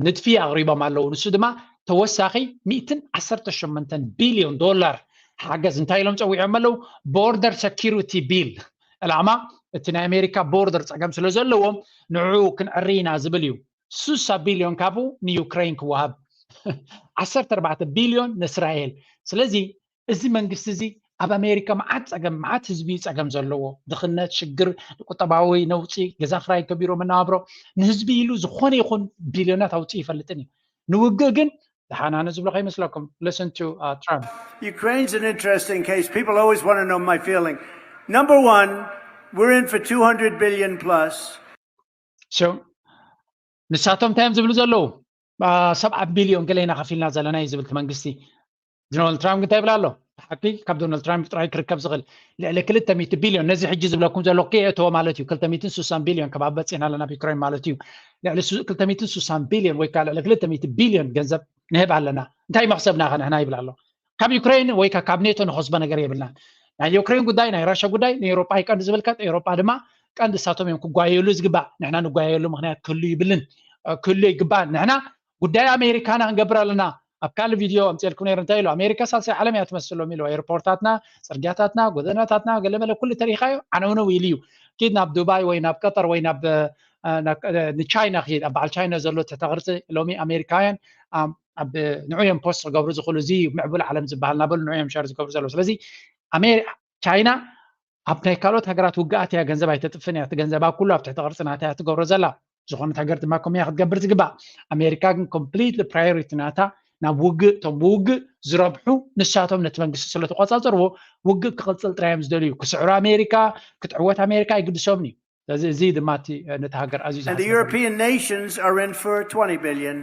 ንድፊ ኣቕሪቦም ኣለዉ። ንሱ ድማ ተወሳኺ ሚእትን ዓሰርተ ሸሞንተን ቢልዮን ዶላር ሓገዝ እንታይ ኢሎም ፀዊዖም ኣለዉ? ቦርደር ሰኪሪቲ ቢል። ዕላማ እቲ ናይ ኣሜሪካ ቦርደር ፀገም ስለ ዘለዎም ንዕኡ ክንዕሪ ኢና ዝብል እዩ። ሱሳ ቢልዮን ካብኡ ንዩክሬን ክወሃብ፣ ዓሰርተ ኣርባዕተ ቢልዮን ንእስራኤል። ስለዚ እዚ መንግስቲ እዚ ኣብ ኣሜሪካ መዓት ፀገም መዓት ህዝቢ እዩ ፀገም ዘለዎ፣ ድኽነት፣ ሽግር፣ ቁጠባዊ ነውፂ፣ ገዛ ክራይ ከቢሩ መነባብሮ ንህዝቢ ኢሉ ዝኾነ ይኹን ቢልዮናት ኣውፅኡ ይፈልጥን እዩ። ንውግእ ግን ዝሓናነ ዝብሎ ከይመስለኩም። Listen to Trump. Ukraine's an interesting case. People always want to know my feeling. Number one, we're in for two hundred billion plus. So ንሳቶም እንታይ እዮም ዝብሉ ዘለዉ? ሰብዓ ቢልዮን ገለ ኢና ከፊልና ዘለና እዩ ዝብል እቲ መንግስቲ። ዶናልድ ትራምፕ እንታይ ይብል ኣሎ? ብሓቂ ካብ ዶናልድ ትራምፕ ጥራይ ክርከብ ዝኽእል ልዕሊ ክልተ ሚእቲ ቢልዮን ነዚ ሕጂ ዝብለኩም ዘለኹ ከየእተዎ ማለት እዩ። ክልተ ሚእትን ሱሳን ቢልዮን ከባቢ በፂሕና ኣለና ኣብ ዩክሬን ማለት እዩ። ልዕሊ ክልተ ሚእትን ሱሳን ቢልዮን ወይ ከዓ ልዕሊ ክልተ ሚእቲ ቢልዮን ገንዘብ ንህብ ኣለና። እንታይ መኽሰብና ከ ንሕና ይብል ኣሎ። ካብ ዩክሬን ወይ ካብ ኔቶ ንኸስቦ ነገር የብልናን። ናይ ዩክሬን ጉዳይ ናይ ራሻ ጉዳይ ንኤውሮጳ ይቀንዲ ዝብል ከ ኤውሮጳ ድማ ቀንዲ እሳቶም እዮም ክጓየሉ ዝግባእ። ንሕና ንጓየሉ ምክንያት ክህሉ ይብልን ክህሉ ይግባእን። ንሕና ጉዳይ ኣሜሪካና ክንገብር ኣለና። ኣብ ካልእ ቪድዮ ኣምፅኤልኩም ነይረ እንታይ ኢሉ ኣሜሪካ ሳልሳይ ዓለም እያ ትመስሎም ኢሉ ኤርፖርታትና፣ ፅርግያታትና፣ ጎደናታትና ገለመለ ኩሉ ተሪኻዮ ዓነውነው ኢሉ እዩ። ኪድ ናብ ዱባይ ወይ ናብ ቀጠር ወይ ናብ ንቻይና ክድ ኣብ በዓል ቻይና ዘሎ ትሕተ ቅርፂ ሎሚ ኣሜሪካውያን ኣብ ንዑ እዮም ፖስት ክገብሩ ዝኽእሉ እዚ ምዕቡል ዓለም ዝበሃል እናበሉ ንዑ እዮም ሸር ዝገብሩ ዘለዉ። ስለዚ ቻይና ኣብ ናይ ካልኦት ሃገራት ውግኣት እያ ገንዘብ ኣይተጥፍን እያ። እቲ ገንዘባ ኩሉ ኣብ ትሕቲ ቅርፂ ናታ እያ ትገብሮ ዘላ። ዝኾነት ሃገር ድማ ከምያ ክትገብር ዝግባእ። ኣሜሪካ ግን ኮምፕሊትሊ ፕራዮሪቲ ናታ ናብ ውግእ፣ እቶም ብውግእ ዝረብሑ ንሳቶም ነቲ መንግስቲ ስለ ተቆፃፀርዎ ውግእ ክቕፅል ጥራይ እዮም ዝደልዩ። ክስዕሩ ኣሜሪካ፣ ክትዕወት ኣሜሪካ ኣይግድሶምን እዩ። ስለዚ እዚ ድማ እቲ ነቲ ሃገር ኣዝዩ And the European nations are in for twenty billion.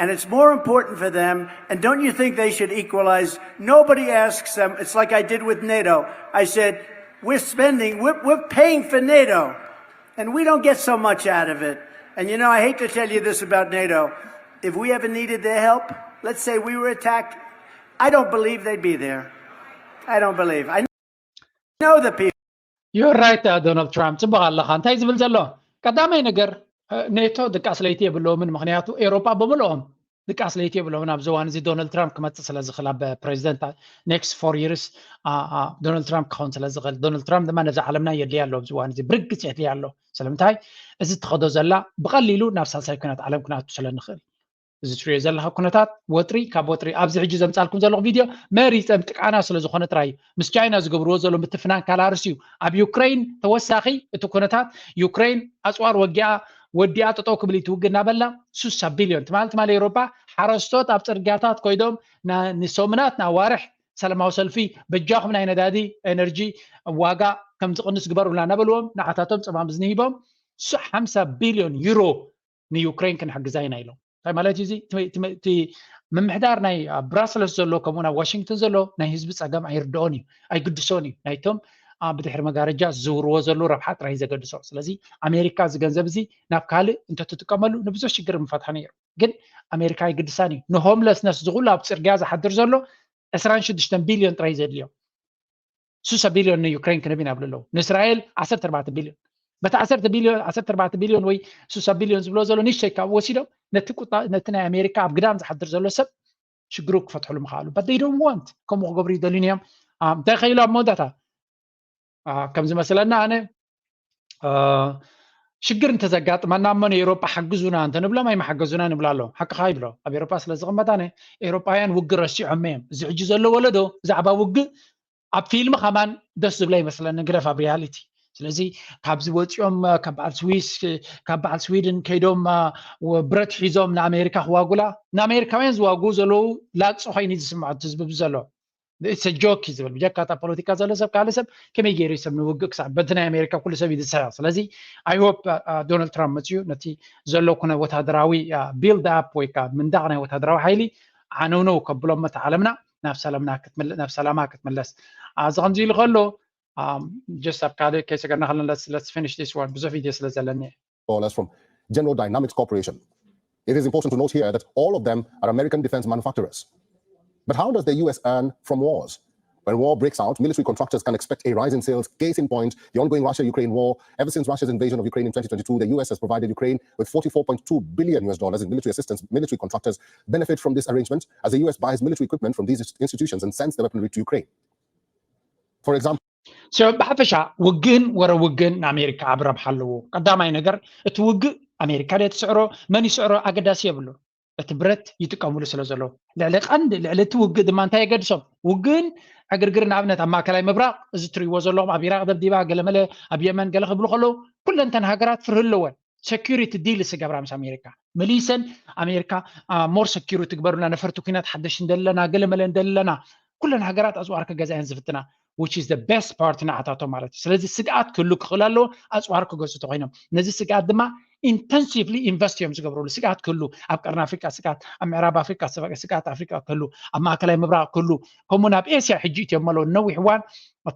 And it's more important for them. And don't you think they should equalize? Nobody asks them. It's like I did with NATO. I said, we're spending, we're, we're paying for NATO. And we don't get so much out of it. And you know, I hate to tell you this about NATO. If we ever needed their help, let's say we were attacked, I don't believe they'd be there. I don't believe. I know the people. You're right, Donald Trump. ፅቡቕ ኣለኻ። እንታይ ዝብል ዘሎ? ቀዳማይ ነገር ኔቶ ድቃስ ለይቲ የብለዎምን። ምክንያቱ ኤውሮጳ ብምልኦም ድቃስ ለይቲ የብሎምን። ኣብዚ እዋን እዚ ዶናልድ ትራምፕ ክመፅእ ስለ ዝኽእል ኣብ ፕሬዚደንት ኔክስት ፎር ይርስ ዶናልድ ትራምፕ ክኸውን ስለ ዝኽእል፣ ዶናልድ ትራምፕ ድማ ነዛ ዓለምና የድልያ ኣሎ። ኣብዚ እዋን እዚ ብርግፅ የድልያ ኣሎ። ስለምንታይ? እዚ ትኸዶ ዘላ ብቐሊሉ ናብ ሳልሳይ ኩናት ዓለም ክነኣቱ ስለ ንኽእል። እዚ ትሪኦ ዘለኻ ኩነታት ወጥሪ ካብ ወጥሪ ኣብዚ ሕጂ ዘምፃልኩም ዘለኹ ቪድዮ መሪፀ ምጥቃና ስለ ዝኾነ ጥራይ እዩ። ምስ ቻይና ዝገብርዎ ዘሎ ምትፍናን ካላርስ እዩ። ኣብ ዩክሬን ተወሳኺ እቲ ኩነታት ዩክሬን ኣፅዋር ወጊኣ ወዲኣ ጠጠው ክብል ትውግእ እናበላ ሱሳ ቢልዮን ትማል ትማል ኤውሮጳ ሓረስቶት ኣብ ፅርግያታት ኮይዶም ንሰሙናት ንኣዋርሕ ሰላማዊ ሰልፊ በጃኹም ናይ ነዳዲ ኤነርጂ ዋጋ ከም ዝቕንስ ግበሩልና እናበልዎም ንዓታቶም ፀማም ዝንሂቦም ሓምሳ ቢልዮን ዩሮ ንዩክሬን ክንሕግዛ ኢና ኢሎም። እንታይ ማለት እዩ? እቲ ምምሕዳር ናይ ኣብ ብራስለስ ዘሎ ከምኡ ናብ ዋሽንግተን ዘሎ ናይ ህዝቢ ፀገም ኣይርድኦን እዩ፣ ኣይግድሶን እዩ። ናይቶም ብድሕሪ መጋረጃ ዝዝውርዎ ዘሎ ረብሓ ጥራይ ዘገድሶ። ስለዚ ኣሜሪካ እዚ ገንዘብ እዚ ናብ ካልእ እንተትጥቀመሉ ንብዙሕ ሽግር ምፈትሐ ነይሩ። ግን ኣሜሪካ ኣይግድሳን እዩ። ንሆምለስነስ ዝኩሉ ኣብ ፅርግያ ዝሓድር ዘሎ ዕስራን ሽዱሽተን ቢልዮን ጥራይ ዘድልዮ። ሱሳ ቢልዮን ንዩክሬን ክንህብ ኢና ብሉ ኣለዉ። ንእስራኤል ዓሰርተ ኣርባዕተ ቢልዮን። በቲ ዓሰርተ ቢልዮን ዓሰርተ ኣርባዕተ ቢልዮን ወይ ሱሳ ቢልዮን ዝብሎ ዘሎ ንእሽተይ ካብ ወሲዶም ነቲ ቁጣ ነቲ ናይ ኣሜሪካ ኣብ ግዳም ዝሓድር ዘሎ ሰብ ሽግሩ ክፈትሕሉ ምኽኣሉ። But they don't want ከምኡ ክገብሩ ይደልዩን እዮም። እንታይ ከይሉ ኣብ መወዳእታ ከም ዝመስለና ኣነ ሽግር እንተዘጋጥመና እሞ ንኤውሮጳ ሓግዙና እንተንብሎም ኣይመሓገዙና ንብላ ኣለዉ። ሓቅኻ ይብሎ። ኣብ ኤውሮጳ ስለ ዝቕመጥ ኣነ ኤውሮጳውያን ውግእ ረሲዖም እዮም። እዚ ሕጂ ዘሎ ወለዶ ብዛዕባ ውግእ ኣብ ፊልም ከማን ደስ ዝብሎ ኣይመስለንን ግደፍ ኣብ ሪያሊቲ። ስለዚ ካብዚ ወፂኦም ካብ በዓል ስዊስ ካብ በዓል ስዊድን ከይዶም ብረት ሒዞም ንኣሜሪካ ክዋጉላ ንኣሜሪካውያን ዝዋግኡ ዘለዉ ላግፂ ኮይኑ እዩ ዝስምዖ ህዝቢ ዘሎ። ጆክ እዩ ዝብል ብጀካ እታ ፖለቲካ ዘሎ ሰብ ካልእ ሰብ ከመይ ገይሩ ሰብ ንውግእ ክሳዕ በቲ ናይ ኣሜሪካ ኩሉ ሰብ እዩ ዝስሕቕ። ስለዚ ኣይ ሆፕ ዶናልድ ትራምፕ መፅዩ ነቲ ዘሎ ኩነ ወታደራዊ ቢልድ ኣፕ ወይ ከዓ ምንዳቕ ናይ ወታደራዊ ሓይሊ ዓነውነው ከብሎም መታ ዓለምና ናብ ሰላምና ክትምለ- ናብ ሰላማ ክትምለስ። እዚ ከምዚ ኢሉ ከሎ just ኣብ ካልእ ከይሰገርና ከለና let's finish this one፣ ብዙሕ ቪድዮ ስለ ዘለኒ። Dollars from General Dynamics Corporation. It is important to note here that all of them are American defense manufacturers. But how does the U S earn from wars? When war breaks out, military contractors can expect a rise in sales. Case in point, the ongoing Russia-Ukraine war. Ever since Russia's invasion of Ukraine in twenty twenty-two, the U S has provided Ukraine with forty-four point two billion U S dollars in military assistance. Military contractors benefit from this arrangement as the U S buys military equipment from these institutions and sends the weaponry to Ukraine. For example, So ብሓፈሻ ውግእን ወረ ውግእን ንኣሜሪካ ኣብ ረብሓ ኣለዎ። ቀዳማይ ነገር እቲ ውግእ ኣሜሪካ ድየ ትስዕሮ መን ይስዕሮ ኣገዳሲ የብሉ። እቲ ብረት ይጥቀምሉ ስለ ዘለዉ ልዕሊ ቀንዲ ልዕሊ እቲ ውግእ ድማ እንታይ የገድሶም? ውግእን ዕግርግር ንኣብነት ኣብ ማእከላይ ምብራቕ እዚ ትርእይዎ ዘለኹም ኣብ ኢራቅ ደብዲባ ገለመለ ኣብ የመን ገለ ክብሉ ከለዉ ኩለንተን ሃገራት ፍርህ ኣለወን። Security deal ዝገብራ ምስ ኣሜሪካ መሊሰን ኣሜሪካ more security ግበሩና ነፈርቲ ኩናት ሓደሽ እንደለና ገለመለ እንደለና ኩለን ሃገራት ኣፅዋር ክገዛ እየን ዝፍትና which is the best part ንዓታቶም ማለት እዩ። ስለዚ ስግኣት ክህሉ ክኽእል ኣለዎ ኣፅዋር ክገዙ ተኮይኖም ነዚ ስግኣት ድማ intensively invest እዮም ዝገብርሉ። ስግኣት ክህሉ ኣብ ቀርኒ ኣፍሪቃ ስግኣት፣ ኣብ ምዕራብ ኣፍሪቃ ስግኣት ኣፍሪቃ ክህሉ፣ ኣብ ማእከላይ ምብራቕ ክህሉ፣ ከምኡ ናብ ኤስያ ሕጂ እትዮም ኣለዉ ነዊሕ እዋን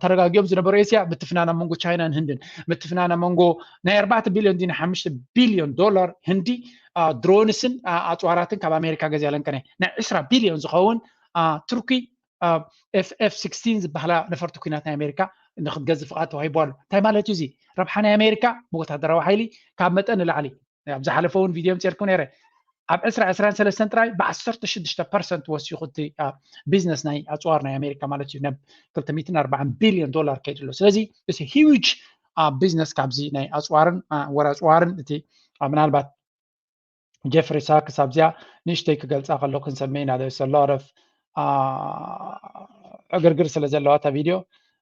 ተረጋጊኦም ዝነበሩ ኤስያ ምትፍናን ኣብ መንጎ ቻይናን ህንድን ምትፍናን ኣብ መንጎ ናይ ኣርባዕተ ቢልዮን ዲ ሓሙሽተ ቢልዮን ዶላር ህንዲ ድሮንስን ኣፅዋራትን ካብ ኣሜሪካ ገዚኣለን ቀነ ናይ ዕስራ ቢልዮን ዝኸውን ቱርኪ ኤፍ ኤፍ ስክስቲን ዝበሃላ ነፈርቲ ኩናት ናይ ኣሜሪካ ንክትገዝእ ፍቓድ ተዋሂቡ ኣሎ። እንታይ ማለት እዩ እዚ? ረብሓ ናይ ኣሜሪካ ብወታደራዊ ሓይሊ ካብ መጠን ንላዕሊ ኣብ ዝሓለፈ እውን ቪድዮ ምፅኤልኩም ነይረ። ኣብ ዕስራ ዕስራን ሰለስተን ጥራይ ብዓሰርተ ሽዱሽተ ፐርሰንት ወሲኹ እቲ ቢዝነስ ናይ ኣፅዋር ናይ ኣሜሪካ ማለት እዩ ናብ ክልተ ሚእትን ኣርባዓን ቢልዮን ዶላር ከይዱ ኣሎ። ስለዚ እዚ ሂውጅ ቢዝነስ ካብዚ ናይ ኣፅዋርን ወረ ኣፅዋርን እቲ ምናልባት ጀፍሪ ሳክስ ኣብዚኣ ንእሽተይ ክገልፃ ከለኩ ክንሰመይ ኢና there's a lot of ዕግርግር ስለ ዘለዋ እታ ቪድዮ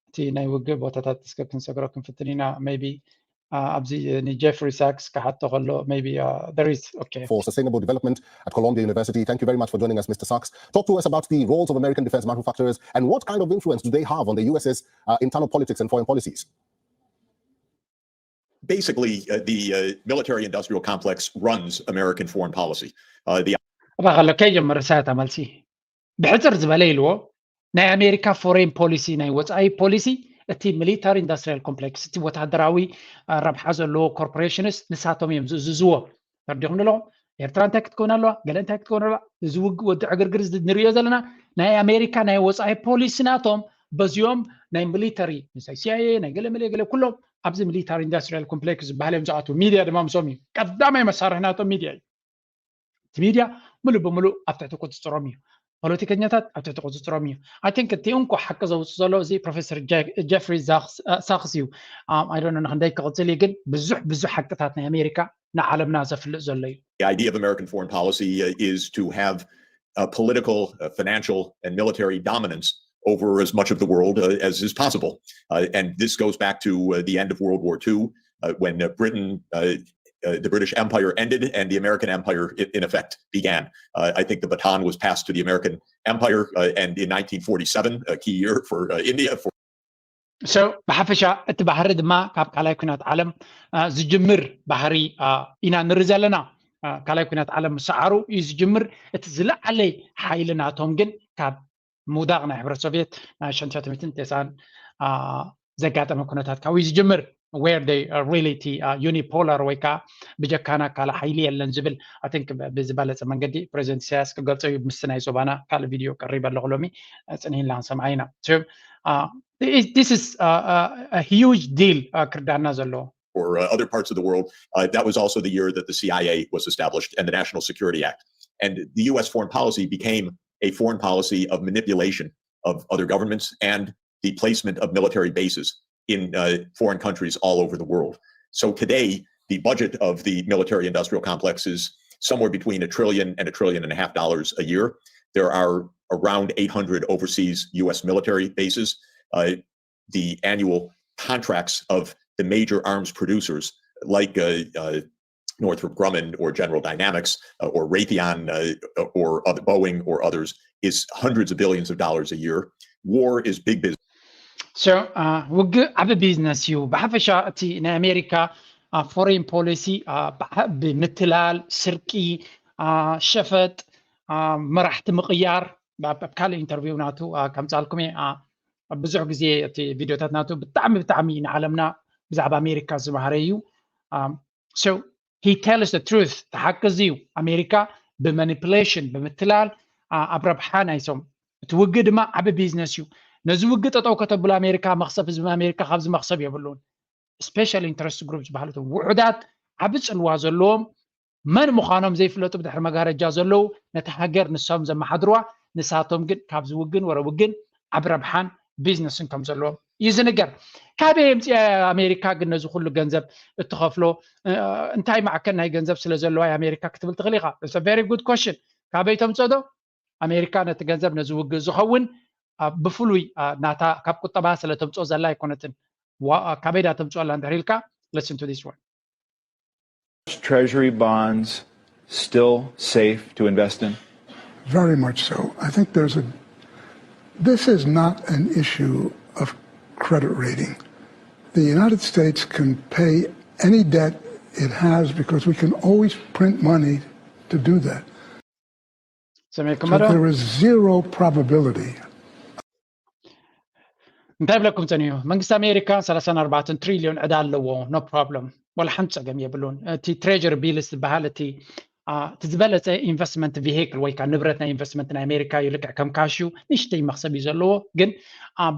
እቲ ናይ ውግእ ቦታታት እስከ ክንሰግሮ ክንፍትን ኢና maybe ኣብዚ ንጀፍሪ ሳክስ ክሓቶ ከሎ maybe there is okay for Sustainable Development at Columbia University. Thank you very much for joining us, Mister Sachs. Talk to us about the roles of American defense manufacturers and what kind of influence do they have on the U S's uh, internal politics and foreign policies? Basically, uh, the uh, military industrial complex runs American foreign policy. Uh, the እባ ከሎ ከይጀምር ሳያታ መልሲ ብሕፅር ዝበለ ኢልዎ ናይ ኣሜሪካ ፎሬን ፖሊሲ ናይ ወፃኢ ፖሊሲ እቲ ሚሊታሪ ኢንዱስትሪያል ኮምፕሌክስ እቲ ወታደራዊ ረብሓ ዘለዎ ኮርፖሬሽንስ ንሳቶም እዮም ዝእዝዝዎ። ተረዲኹም ኣለኹም? ኤርትራ እንታይ ክትከውን ኣለዋ? ገለ እንታይ ክትከውን ኣለዋ? እዚ ውግእ ወዲ ዕግርግር ንሪኦ ዘለና ናይ ኣሜሪካ ናይ ወፃኢ ፖሊሲ ናቶም በዚኦም ናይ ሚሊተሪ ናይ ሲኣይኤ ናይ ገለ መለ ገለ ኩሎም ኣብዚ ሚሊታሪ ኢንዱስትሪያል ኮምፕሌክስ ዝበሃል እዮም ዝኣትዉ። ሚድያ ድማ ምስኦም እዩ። ቀዳማይ መሳርሒ ናቶም ሚድያ እዩ። እቲ ሚድያ ሙሉእ ብሙሉእ ኣብ ትሕቲ ቁፅፅሮም እዩ። ፖለቲከኛታት ኣብ ትሕቲ ቁፅፅሮም እዩ። I think እቲ እንኮ ሓቂ ዘውፅእ ዘሎ እዚ ፕሮፌሰር ጀፍሪ ሳክስ እዩ። I don't know ንክንደይ ክቕፅል እዩ ግን ብዙሕ ብዙሕ ሓቅታት ናይ ኣሜሪካ ንዓለምና ዘፍልጥ ዘሎ እዩ። The idea of American foreign policy uh, is to have uh, political, uh, financial, and military dominance over as much of the world uh, as is possible. Uh, and this goes back to uh, the end of World War Two, uh, when uh, Britain, uh, uh, the British Empire ended and the American Empire, i- in effect, began. Uh, I think the baton was passed to the American Empire, uh, and in nineteen forty-seven, a key year for uh, India, for So ብሓፈሻ እቲ ባህሪ ድማ ካብ ካልኣይ ኩናት ዓለም ዝጅምር ባህሪ ኢና ንርኢ ዘለና። ካልኣይ ኩናት ዓለም ምስ ሰዓሩ እዩ ዝጅምር። እቲ ዝለዓለ ሓይሊ ናቶም ግን ካብ ምውዳቕ ናይ ሕብረት ሶቪየት ናይ ሽሕን ትሽዓተ ሚእትን ተስዓን ዘጋጠመ ኩነታት ካብኡ እዩ ዝጅምር። Where they really እቲ unipolar ወይ ከዓ ብጀካና ካልእ ሓይሊ የለን ዝብል I think ብዝበለፀ መንገዲ ፕሬዚደንት ኢሳያስ ክገልፆ እዩ። ምስቲ ናይ ዞባና ካልእ ቪድዮ ቀሪበ ኣለኹ ሎሚ ፅንሂልና ክንሰምዓ ኢና። This is a huge deal ክርዳና ዘለዎ። Or uh, other parts of the world. Uh, that was also the year that the C I A was established and the National Security Act. And the U S foreign policy became a foreign policy of manipulation of other governments and the placement of military bases in uh, foreign countries all over the world. So today, the budget of the military industrial complex is somewhere between a trillion and a trillion and a half dollars a year. There are around eight hundred overseas U S military bases. Uh, the annual contracts of the major arms producers like uh, uh, Northrop Grumman or General Dynamics uh, or Raytheon uh, or other Boeing or others is hundreds of billions of dollars a year. War is big business. So ውግእ ዓቢ ቢዝነስ እዩ። ብሓፈሻ እቲ ናይ ኣሜሪካ ፎሬን ፖሊሲ ብምትላል፣ ስርቂ፣ ሸፈጥ፣ መራሕቲ ምቕያር ኣብ ካልእ ኢንተርቪው ናቱ ከምፃልኩም እየ። ብዙሕ ግዜ እቲ ቪዲዮታት ናቱ ብጣዕሚ ብጣዕሚ ንዓለምና ብዛዕባ ኣሜሪካ ዝመሃረ እዩ። So he tells the truth፣ ተሓቂ እዚ እዩ። ኣሜሪካ ብማኒፕሌሽን ብምትላል ኣብ ረብሓ ናይሶም፣ እቲ ውግእ ድማ ዓቢ ቢዝነስ እዩ። ነዚ ውግእ ጠጠው ከተብሎ ኣሜሪካ መክሰብ ህዝቢ ኣሜሪካ ካብዚ መክሰብ የብሉን። ስፔሻል ኢንትረስት ግሩፕ ዝበሃሉ ውሑዳት ዓቢ ፅልዋ ዘለዎም መን ምዃኖም ዘይፍለጡ ብድሕሪ መጋረጃ ዘለዉ ነቲ ሃገር ንሶም ዘመሓድርዋ ንሳቶም ግን ካብዚ ውግን ወረ ውግን ዓቢ ረብሓን ቢዝነስን ከም ዘለዎም እዩ ዝንገር። ካበይ የምፅኣ ኣሜሪካ ግን ነዚ ኩሉ ገንዘብ እትኸፍሎ? እንታይ ማዕከን ናይ ገንዘብ ስለ ዘለዋ ኣሜሪካ ክትብል ትኽእል ኢኻ። Very good question። ካበይ ተምፅኦ ዶ? ኣሜሪካ ነቲ ገንዘብ ነዚ ውግእ ዝኸውን ብፍሉይ ናታ ካብ ቁጠባ ስለ ተምፅኦ ዘላ ኣይኮነትን። ካበይ ዳ ተምፅኦ ኣላ እንድሕር ኢልካ? Listen to this one. Treasury bonds still safe to invest in? Very much so. I think there's a, this is not an issue of credit rating. The United States can pay any debt it has because we can always print money to do that. ሰሚዕኩም So ዶ? There is zero probability እንታይ ብለኩም ጸኒሑ? መንግስቲ ኣሜሪካ ሰላሳን ኣርባዕተን ትሪልዮን ዕዳ ኣለዎ። No problem፣ ወላ ሓንቲ ጸገም የብሉን። እቲ ትሬጀሪ ቢልስ ዝበሃል እቲ እቲ ዝበለጸ ኢንቨስትመንት ቪሂክል ወይ ከዓ ንብረት ናይ ኢንቨስትመንት ናይ ኣሜሪካ እዩ። ልክዕ ከም ካሽ እዩ፣ ንእሽተይ መክሰብ እዩ ዘለዎ፣ ግን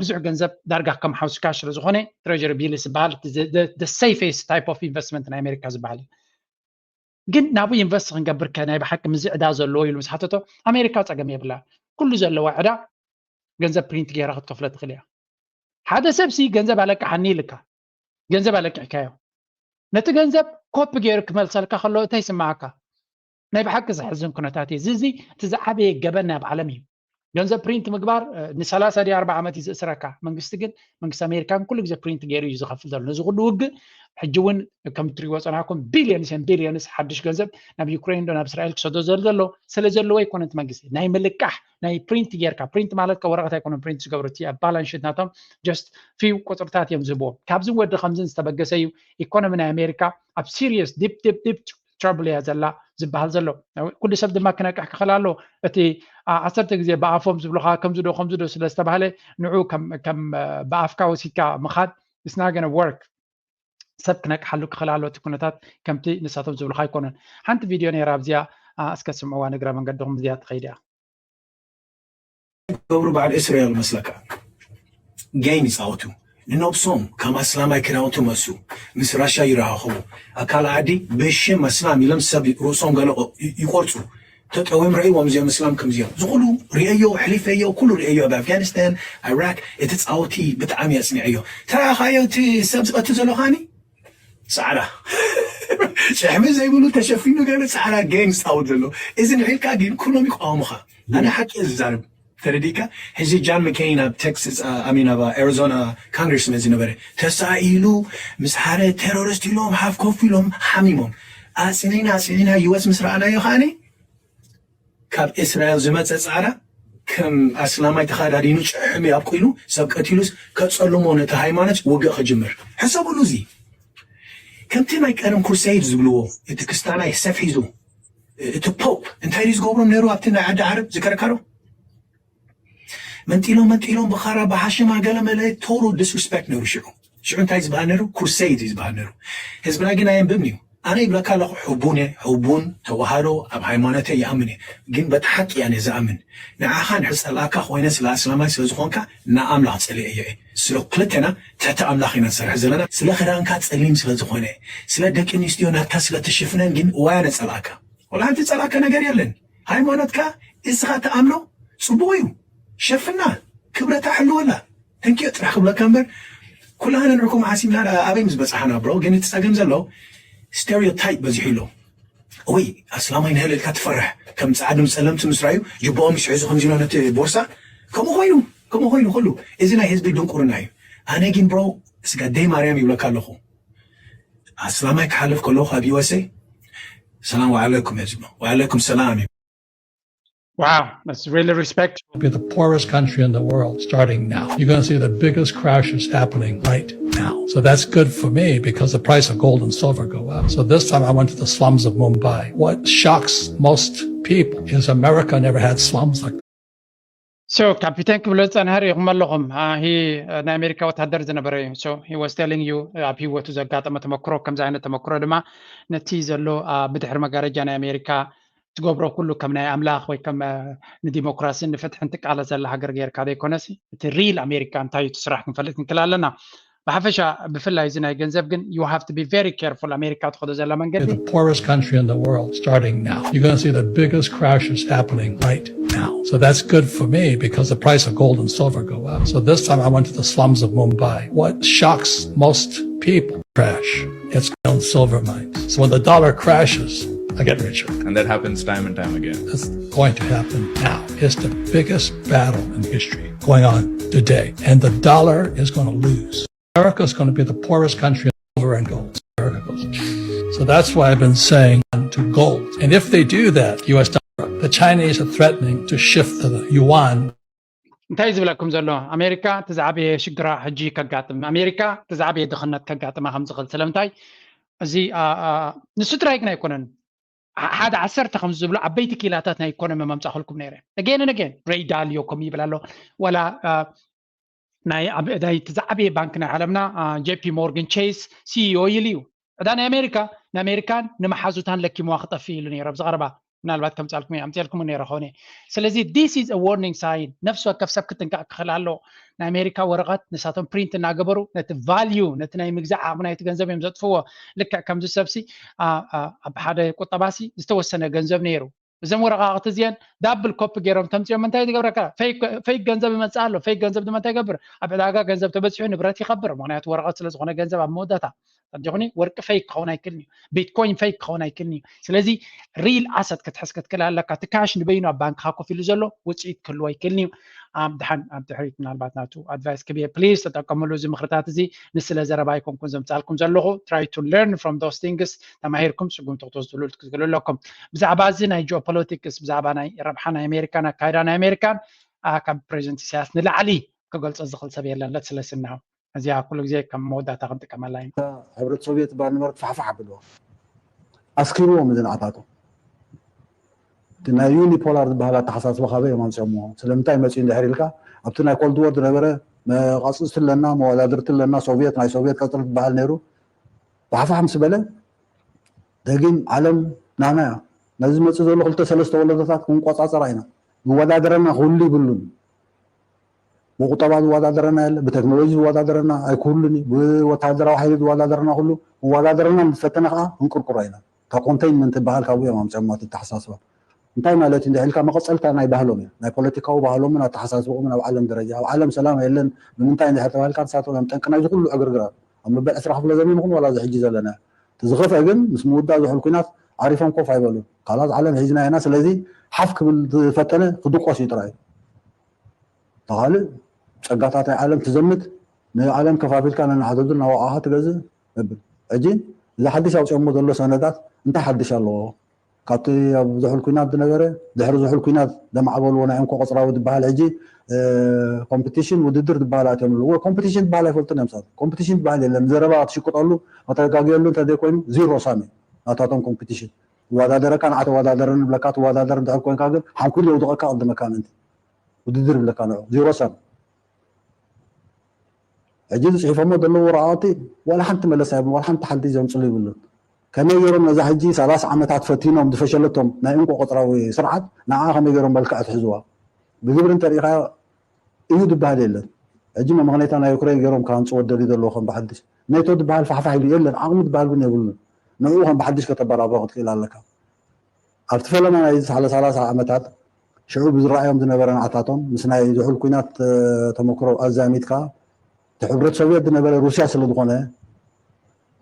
ብዙሕ ገንዘብ ዳርጋ ከም ሓውስ ካሽ ስለ ዝኾነ ትሬጀሪ ቢልስ ዝበሃል safest type of investment ናይ ኣሜሪካ ዝበሃል እዩ። ግን ናብኡ ኢንቨስት ክንገብር ከ ናይ ብሓቂ ምዚ ዕዳ ዘለዎ ኢሉ ምስ ሓተቶ ኣሜሪካ ጸገም የብላ። ኩሉ ዘለዋ ዕዳ ገንዘብ ፕሪንት ገይራ ክትከፍሎ ትኽእል እያ። ሓደ ሰብ ሲ ገንዘብ ኣለቅሓኒ ኢልካ ገንዘብ ኣለቅሕካዮ፣ ነቲ ገንዘብ ኮፒ ገይሩ ክመልሰልካ ከሎ እንታይ ይስምዓካ? ናይ ብሓቂ ዘሕዝን ኩነታት እዩ። እዚ እዚ እቲ ዝዓበየ ገበን ኣብ ዓለም እዩ። ገንዘብ ፕሪንት ምግባር ንሰላሳ ድዩ ኣርባ ዓመት እዩ ዝእስረካ። መንግስቲ ግን መንግስቲ ኣሜሪካ ግን ኩሉ ግዜ ፕሪንት ገይሩ እዩ ዝኸፍል ዘሎ ነዚ ኩሉ ውግእ። ሕጂ እውን ከም ትሪእዎ ፀናኩም ቢልዮንስ ን ቢልዮንስ ሓድሽ ገንዘብ ናብ ዩክሬን ዶ ናብ እስራኤል ክሰዶ ዘሎ ዘሎ ስለ ዘለዎ ኣይኮነን። እቲ መንግስቲ ናይ ምልቃሕ ናይ ፕሪንት ጌርካ፣ ፕሪንት ማለት ከ ወረቀት ኣይኮነን ፕሪንት ዝገብሩ፣ እቲ ኣብ ባላንስ ሽት ናቶም just ፊው ቁፅርታት እዮም ዝህብዎም። ካብዚ ወዲ ከምዝን ዝተበገሰ እዩ ኢኮኖሚ ናይ ኣሜሪካ ኣብ ሲሪየስ ዲፕ ዲፕ ዲፕ ትራብል እያ ዘላ ዝበሃል ዘሎ። ኩሉ ሰብ ድማ ክነቅሕ ክኽእል ኣለዎ። እቲ ዓሰርተ ግዜ ብኣፎም ዝብሉኻ ከምዚ ዶ ከምዚ ዶ ስለ ዝተባህለ ንዑ ከም ብኣፍካ ወሲድካ ምኻድ it's not gonna work። ሰብ ክነቅሓሉ ክኽእል ኣለዎ። እቲ ኩነታት ከምቲ ንሳቶም ዝብሉኻ ኣይኮነን። ሓንቲ ቪድዮ ነይራ ኣብዚኣ እስከ ስምዕዋ ንግረ መንገድኹም እዚኣ ትኸይድ እያ። ገብሩ በዓል እስራኤል መስለካ? ጌም ይፃወቱ ንነብሶም ከም ኣስላማይ ክዳውንቲ መሱ ምስ ራሻ ይረኻኸቡ። ኣብ ካልእ ዓዲ ብሽም ኣስላም ኢሎም ሰብ ርእሶም ገለ ይቆርፁ። ተጠዊም ረእይዎም እዚኦም እስላም ከምዚኦም ዝኩሉ ርእየዮ ሕሊፈዮ ኩሉ ርእየዮ ኣብ ኣፍጋኒስታን ኢራቅ እቲ ፃወቲ ብጣዕሚ ኣፅኒዐዮ። ተረኣኻዮ እቲ ሰብ ዝቐትል ዘሎ ካኒ ፃዕዳ ጭሕሚ ዘይብሉ ተሸፊኑ ገለ ፃዕዳ ጌም ዝፃወት ዘሎ እዚ ንሒልካ ግን ኩሎም ይቃወሙኻ። ኣነ ሓቂ እየ ዝዛረብ። ተረዲካ ሕዚ ጃን መኬይን ኣብ ቴክሳስ ኣሚን ኣብ ኣሪዞና ኮንግረስመን ዝነበረ ተሳኢሉ ምስ ሓደ ቴሮሪስት ኢሎም ሓፍ ኮፍ ኢሎም ሓሚሞም ኣፅኒና ኣፅኒና ዩስ ምስ ረኣናዮ ከዓኒ ካብ እስራኤል ዝመፀ ፃዕዳ ከም ኣስላማይ ተኸዳዲኑ ጭሕሚ ኣብቂሉ ሰብ ቀቲሉስ ከፀልሞ ነቲ ሃይማኖት ውግእ ክጅምር ሕሰብሉ። እዚ ከምቲ ናይ ቀደም ክሩሰይድ ዝብልዎ እቲ ክስታናይ ሰብ ሒዙ እቲ ፖፕ እንታይ ድዩ ዝገብሮም ነይሩ ኣብቲ ናይ ዓዲ ዓረብ ዝከረካሮ መንጢሎም መንጢሎም ብኻራ ብሓሽማ ገለመለ ቶሮ ዲስሪስፔክት ነይሩ ሽዑ ሽዑ እንታይ ዝበሃል ነይሩ ክሩሰይድ እዩ ዝበሃል ነይሩ ህዝብና ግን ኣየንብብን እዩ ኣነ ይብለካ ኣለኹ ሕቡን እየ ሕቡን ተዋህዶ ኣብ ሃይማኖተ ይኣምን እየ ግን በቲ ሓቂ እየ ዝኣምን ንዓኻ ንሕፀልኣካ ኮይነ ስለ ኣስላማይ ስለ ዝኾንካ ንኣምላኽ ፀሊአ እየ ስለ ክልተና ትሕቲ ኣምላኽ ኢና ንሰርሕ ዘለና ስለ ክዳንካ ፀሊም ስለ ዝኾነ ስለ ደቂ ኣንስትዮ ናታ ስለ ትሽፍነን ግን ዋያ ነፀልኣካ ወላ ሓንቲ ፀልኣካ ነገር የለን ሃይማኖትካ እስኻ ትኣምኖ ፅቡቕ እዩ ሸፍና ክብረታ ሕልወላ ተንኪዮ ጥራሕ ክብለካ እምበር ኩላህና ንዕኩም ዓሲብና ኣበይ ምስ በፃሓና ብሮ ግን እቲ ፀገም ዘሎ ስቴሪዮታይፕ በዚሑ ኣሎ ወይ ኣስላማይ ንህል ኢልካ ትፈርሕ ከም ፀዓዱ ጸለምቲ ምስ ረኣዩ ጅቦኦም ይስሕዙ ከምዚሎ ነቲ ቦርሳ ከምኡ ኮይኑ ከምኡ ኮይኑ ኩሉ እዚ ናይ ህዝቢ ድንቁርና እዩ ኣነ ግን ብሮ ስጋ ደይ ማርያም ይብለካ ኣለኹ ኣስላማይ ክሓልፍ ከለኹ ኣብ ዩኤስኤ ሰላም ወዓለይኩም እየ ዝብሎ ወዓለይኩም ሰላም እዩ Wow, that's really respectful. Be the poorest country in the world starting now. You're going to see the biggest crashes happening right now. So that's good for me because the price of gold and silver go up. So this time I went to the slums of Mumbai. What shocks most people is America never had slums like So ካፒቴን ክብሎ ዝጸንሐ ርኢኹም ኣለኹም። አ፣ ሂ፣ ናይ ኣሜሪካ ወታደር ዝነበረ እዩ። So he was telling you፣ ኣብ ህይወቱ ዘጋጠመ ተመክሮ፣ ከምዚ ዓይነት ተመክሮ ድማ ነቲ ዘሎ፣ አ፣ ብድሕሪ መጋረጃ ናይ ኣሜሪካ ትገብሮ ኩሉ ከም ናይ ኣምላኽ ወይ ከም፣ አ፣ ንዲሞክራሲን ንፍትሕን ትቃለስ ዘላ ሃገር ጌርካ ዘይኮነሲ፣ እቲ ሪል ኣሜሪካ እንታይ እዩ እቲ ስራሕ ክንፈልጥ ክንክእል ኣለና። ብሓፈሻ ብፍላይ እዚ ናይ ገንዘብ ግን you have to be very careful። ኣሜሪካ ትኸዶ ዘላ መንገዲ The poorest country in the world starting now. You're going to see the biggest crashes happening right now. So that's good for me because the price of gold and silver go up. So this time I went to the slums of Mumbai. What shocks most people crash. It's gold and silver mines. So when the dollar crashes, I get richer. And that happens time and time again. It's going to happen now. It's the biggest battle in history going on today. And the dollar is going to lose. America is going to be the poorest country in silver and gold. America goes. So that's why I've been saying to gold. And if they do that, U S dollar, the Chinese are threatening to shift the yuan. እንታይ እዩ ዝብለኩም ዘሎ? ኣሜሪካ እቲ ዝዓበየ ሽግራ ሕጂ ከጋጥም፣ ኣሜሪካ እቲ ዝዓበየ ድኽነት ከጋጥማ ከም ዝኽእል። ስለምንታይ? እዚ፣ አ፣ አ፣ ንሱ ጥራይ ግን ኣይኮነን። ዓ-፣ ሓደ ዓሰርተ ከም ዝብሉ ዓበይቲ ክኢላታት ናይ ኢኮኖሚ መምጻእኩልኩም ነይረ። Again and again፣ ሬይ ዳልዮ ከም ይብል ኣሎ። ዋላ፣ አ፣ ናይ ኣብ-፣ ናይ እቲ ዝዓበየ ባንክ ናይ ዓለምና፣ አ፣ ጄ ፒ ሞርጋን ቼስ ሲኢኦ ኢሉ እዩ። ዕዳ ናይ ኣሜሪካ ንኣሜሪካን ንመሓዙታን ለኪምዋ ክጠፍእ ኢሉ ነይሩ ኣብዚ ቀረባ። ምናልባት ከምጻልኩም እየ፣ ኣምጺኣልኩም ነይረ ኾነ። ስለዚ this is a warning sign። ነፍሲ ወከፍ ሰብ ክጥንቀቕ ክኽእል ኣለዎ። ናይ ኣሜሪካ ወረቐት ንሳቶም ፕሪንት እናገበሩ ነቲ ቫልዩ፣ ነቲ ናይ ምግዛእ ዓቕሚ ናይቲ ገንዘብ እዮም ዘጥፍዎ። ልክዕ ከምዚ ሰብሲ፣ አ፣ አ፣ ኣብ ሓደ ቁጠባሲ ዝተወሰነ ገንዘብ ነይሩ። እዞም ወረቓቕቲ እዚአን ዳብል ኮፒ ገይሮም ተምፅኦም እንታይ ትገብረካ? ፌክ፣ ፌክ ገንዘብ ይመፅእ ኣሎ። ፌክ ገንዘብ ድማ እንታይ ይገብር? ኣብ ዕዳጋ ገንዘብ ተበፂሑ ንብረት ይኸብር። ምኽንያቱ ወረቐት ስለ ዝኾነ ገንዘብ ኣብ መወዳእታ እንዲኹኒ ወርቂ ፌክ ክኸውን ኣይክእልን እዩ። ቢትኮይን ፌክ ክኸውን ኣይክእልን እዩ። ስለዚ ሪል ኣሰት ክትሕዝ ክትክእል ኣለካ። እቲ ካሽ ንበይኑ ኣብ ባንክኻ ኮፍ ኢሉ ዘሎ ውፅኢት ክህልዎ ኣይክእልን እዩ። ኣብ ድሓን ኣብ ድሕሪት ምናልባት ናቱ ኣድቫይስ ክብየ ፕሊዝ ተጠቀምሉ። እዚ ምኽርታት እዚ ንስለ ዘረባ ኣይኮንኩን ዘምፃልኩም ዘለኹ። Try to learn from those things። ተማሂርኩም ስጉምቲ ክትወስድሉ ክትክእሉ ኣለኩም። ብዛዕባ እዚ ናይ ጂኦፖለቲክስ፣ ብዛዕባ ናይ ረብሓ ናይ ኣሜሪካን ኣካይዳ ናይ ኣሜሪካን፣ አ፣ ካብ ፕሬዚደንት ኢሳያስ ንላዕሊ ክገልጾ ዝኽእል ሰብ የለን። Let's listen now። እዚኣ ኩሉ ግዜ ከም መወዳእታ ክንጥቀመላ ኢና። ሕብረት ሶቪየት ባንበር ትፋሕፋሕ ኣብልዎ። ኣስኪርዎም እዚ ንዓታቶም። እቲ ናይ ዩኒፖላር ዝበሃል ኣተሓሳስባ ካበይ እዮም ኣምፅኦምዎ? ስለምንታይ መፅኡ እንድሕር ኢልካ፣ ኣብቲ ናይ ኮልድ ዎር ዝነበረ መቃፅፅቲ ኣለና፣ መወዳድርቲ ኣለና፣ ሶቪየት፣ ናይ ሶቪየት ቀፅሪ ዝበሃል ነይሩ። ፋሕፋሕ ምስ በለ፣ ደጊም ዓለም ናና እያ። ነዚ ዝመፅእ ዘሎ ክልተ ሰለስተ ወለዶታት ክንቆፃፀራ ኢና። ዝወዳደረና ክህሉ ይብሉን። ብቁጠባ ዝወዳደረና የለ፣ ብቴክኖሎጂ ዝወዳደረና ኣይክህሉን እዩ፣ ብወታደራዊ ሓይሊ ዝወዳደረና ኩሉ፣ ዝወዳደረና ምስ ፈተነ ከዓ ክንቅርቅሮ ኢና። እታ ኮንቴይንመንት ትበሃል ካብኡ እዮም ኣምፅኦማ እቲ ኣተሓሳስባ። እንታይ ማለት እዩ እንድሕር ኢልካ፣ መቐፀልታ ናይ ባህሎም እዩ፣ ናይ ፖለቲካዊ ባህሎምን ኣተሓሳስብኦምን ኣብ ዓለም ደረጃ። ኣብ ዓለም ሰላም የለን። ንምንታይ እንድሕር ተባሂልካ፣ ንሳቶም እዮም ጠንቂ ናይዚ ኩሉ ዕግርግራት። ኣብ መበል ዕስራ ክፍለ ዘመን ይኹን ዋላ እዚ ሕጂ ዘለና። እቲ ዝኸፍአ ግን ምስ ምውዳእ ዝሑል ኲናት ዓሪፎም ኮፍ ኣይበሉን። ካልኣት ዓለም ሒዝና ኢና፣ ስለዚ ሓፍ ክብል ዝፈተነ ክድቆስ እዩ ጥራይ። ተኻልእ ጸጋታት ናይ ዓለም ትዘምት፣ ንዓለም ከፋፊልካ ነናሓተቱ እናወቓኻ ትገዝእ ነብል። ሕጂ እዚ ሓድሽ ኣውፅኦሞ ዘሎ ሰነዳት እንታይ ሓድሽ ኣለዎ? ካብቲ ኣብ ዝሑል ኲናት ዝነበረ፣ ድሕሪ ዝሑል ኲናት ዘማዕበልዎ ናይ እንኮ ቆፅራዊ ዝበሃል ሕጂ፣ እ፣ ኮምፒቲሽን ውድድር ዝበሃል ኣትዮም ኣለዎ። ኮምፒቲሽን ዝበሃል ኣይፈልጡን እዮም ሰባት። ኮምፒቲሽን ዝበሃል የለን። ዘረባ ክትሽቅጠሉ፣ ከተጋግየሉ እንተዘይኮይኑ ዚሮ ሳም እዩ ናታቶም ኮምፒቲሽን። ይወዳደረካ፣ ንዓ ተወዳደረኒ ይብለካ፣ ትወዳደር እንድሕር ኮንካ ግን ሓንኩል የውድቐካ ቅድመካ ምእንቲ። ውድድር ይብለካ ንዑ። ዚሮ ሳም። ሕጂ ዝፅሒፎሞ ዘለዉ ወረቓቕቲ ዋላ ሓንቲ መለሳ የብሉን፣ ዋላ ሓንቲ ሓዲ ዘምፅሉ ይብሉን። ከመይ ገይሮም ነዛ ሕጂ ሰላሳ ዓመታት ፈቲኖም ዝፈሸለቶም ናይ እንኮ ቆፅራዊ ስርዓት ንዓ ከመይ ገይሮም መልክዕ ትሕዝዋ? ብግብሪ እንተሪኢኻዮ እዩ ዝበሃል የለን። ሕጂ መመኽነይታ ናይ ዩክሬን ገይሮም ክሃንፅዎ ደልዩ ዘለዎ ከም ብሓድሽ። ኔቶ ዝበሃል ፋሕፋሕ ኢሉ የለን፣ ዓቕሚ ዝበሃል እውን የብሉን። ንዕኡ ከም ብሓድሽ ከተበራብሮ ክትክእል ኣለካ። ኣብቲ ፈለማ ናይ ዝሓለ ሰላሳ ዓመታት ሽዑ ብዝረኣዮም ዝነበረ ንዓታቶም ምስ ናይ ዝሑል ኲናት፣ እ፣ ተመክሮ ኣዛሚድካ፣ እቲ ሕብረት ሶቪየት ዝነበረ ሩስያ ስለ ዝኾነ፣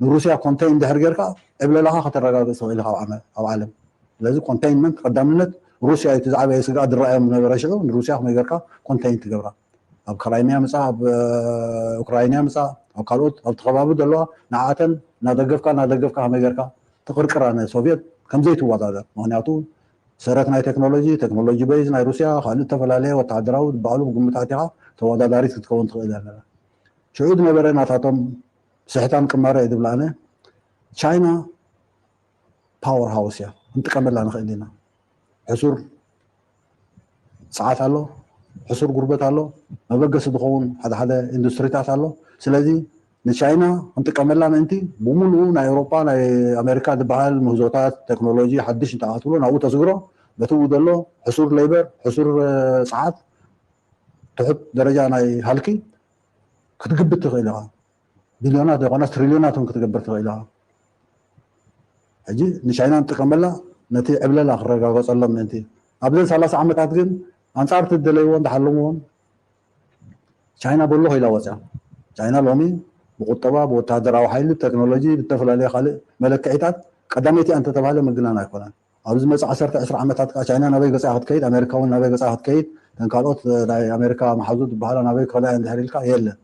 ንሩስያ ኮንቴይን እንድሕር ጌርካ ዕብለላኻ ከተረጋግፅ ትኽእል ኢኻ ኣብ ዓመ-፣ ኣብ ዓለም። ስለዚ ኮንቴይንመንት ቀዳምነት ሩስያ እዩ። እቲ ዝዓበየ ስግኣት ዝረኣዮም ዝነበረ ሽዑ ንሩስያ ከመይ ጌርካ ኮንቴይን ትገብራ። ኣብ ክራይሚያ ምፃ፣ ኣብ፣ እ፣ ኡክራይንያ ምፃ፣ ኣብ ካልኦት ኣብቲ ከባቢ ዘለዋ ንዓተን እናደገፍካ እናደገፍካ ከመይ ጌርካ ትቕርቅራ ንሶቪየት ከምዘይትወዳደር። ምኽንያቱ ሰረት ናይ ቴክኖሎጂ፣ ቴክኖሎጂ ቤዝ ናይ ሩስያ ካልእ ዝተፈላለየ ወታደራዊ ዝበሃሉ ብግምታት ኢኻ ተወዳዳሪት ክትከውን ትኽእል ኣለና። ሽዑ ዝነበረ ናታቶም ስሕታን ቅማረ እዩ ዝብላነ። ቻይና ፓወር ሃውስ እያ፣ ክንጥቀመላ ንኽእል ኢና። ሕሱር ጸዓት ኣሎ፣ ሕሱር ጉርበት ኣሎ፣ መበገሲ ዝኸውን ሓደ ሓደ ኢንዱስትሪታት ኣሎ። ስለዚ ንቻይና ክንጥቀመላ ምእንቲ ብምሉኡ ናይ ኤውሮጳ ናይ ኣሜሪካ ዝበሃል ምህዞታት ቴክኖሎጂ ሓድሽ እንተኣትብሎ ናብኡ ተስግሮ በቲ ኡ ዘሎ ሕሱር ሌበር ሕሱር ጸዓት ትሑት ደረጃ ናይ ሃልኪ ክትግብት ትኽእል ኢኻ። ቢልዮናት ዘይኮነስ ትሪልዮናት እውን ክትገብር ትኽእል ኢኻ። ሕጂ ንቻይና ንጥቀመላ ነቲ ዕብለላ ክረጋገፀሎም ምእንቲ ኣብዘን ሰላሳ ዓመታት ግን ኣንፃር ትደለይዎ እንዳሓለምዎም ቻይና በሎ ከይላ ወፅያ። ቻይና ሎሚ ብቁጠባ ብወታደራዊ ሓይሊ ብቴክኖሎጂ ብዝተፈላለየ ካልእ መለክዒታት ቀዳመይቲ እንተተባሃለ ምግናን ኣይኮነን። ኣብዚ መፅእ ዓሰርተ ዕስራ ዓመታት ከዓ ቻይና ናበይ ገፃ ክትከይድ ኣሜሪካ እውን ናበይ ገፃ ክትከይድ ተን ካልኦት ናይ ኣሜሪካ መሓዙ ዝበሃላ ናበይ ክኸዳ እንድሕር ኢልካ የለን።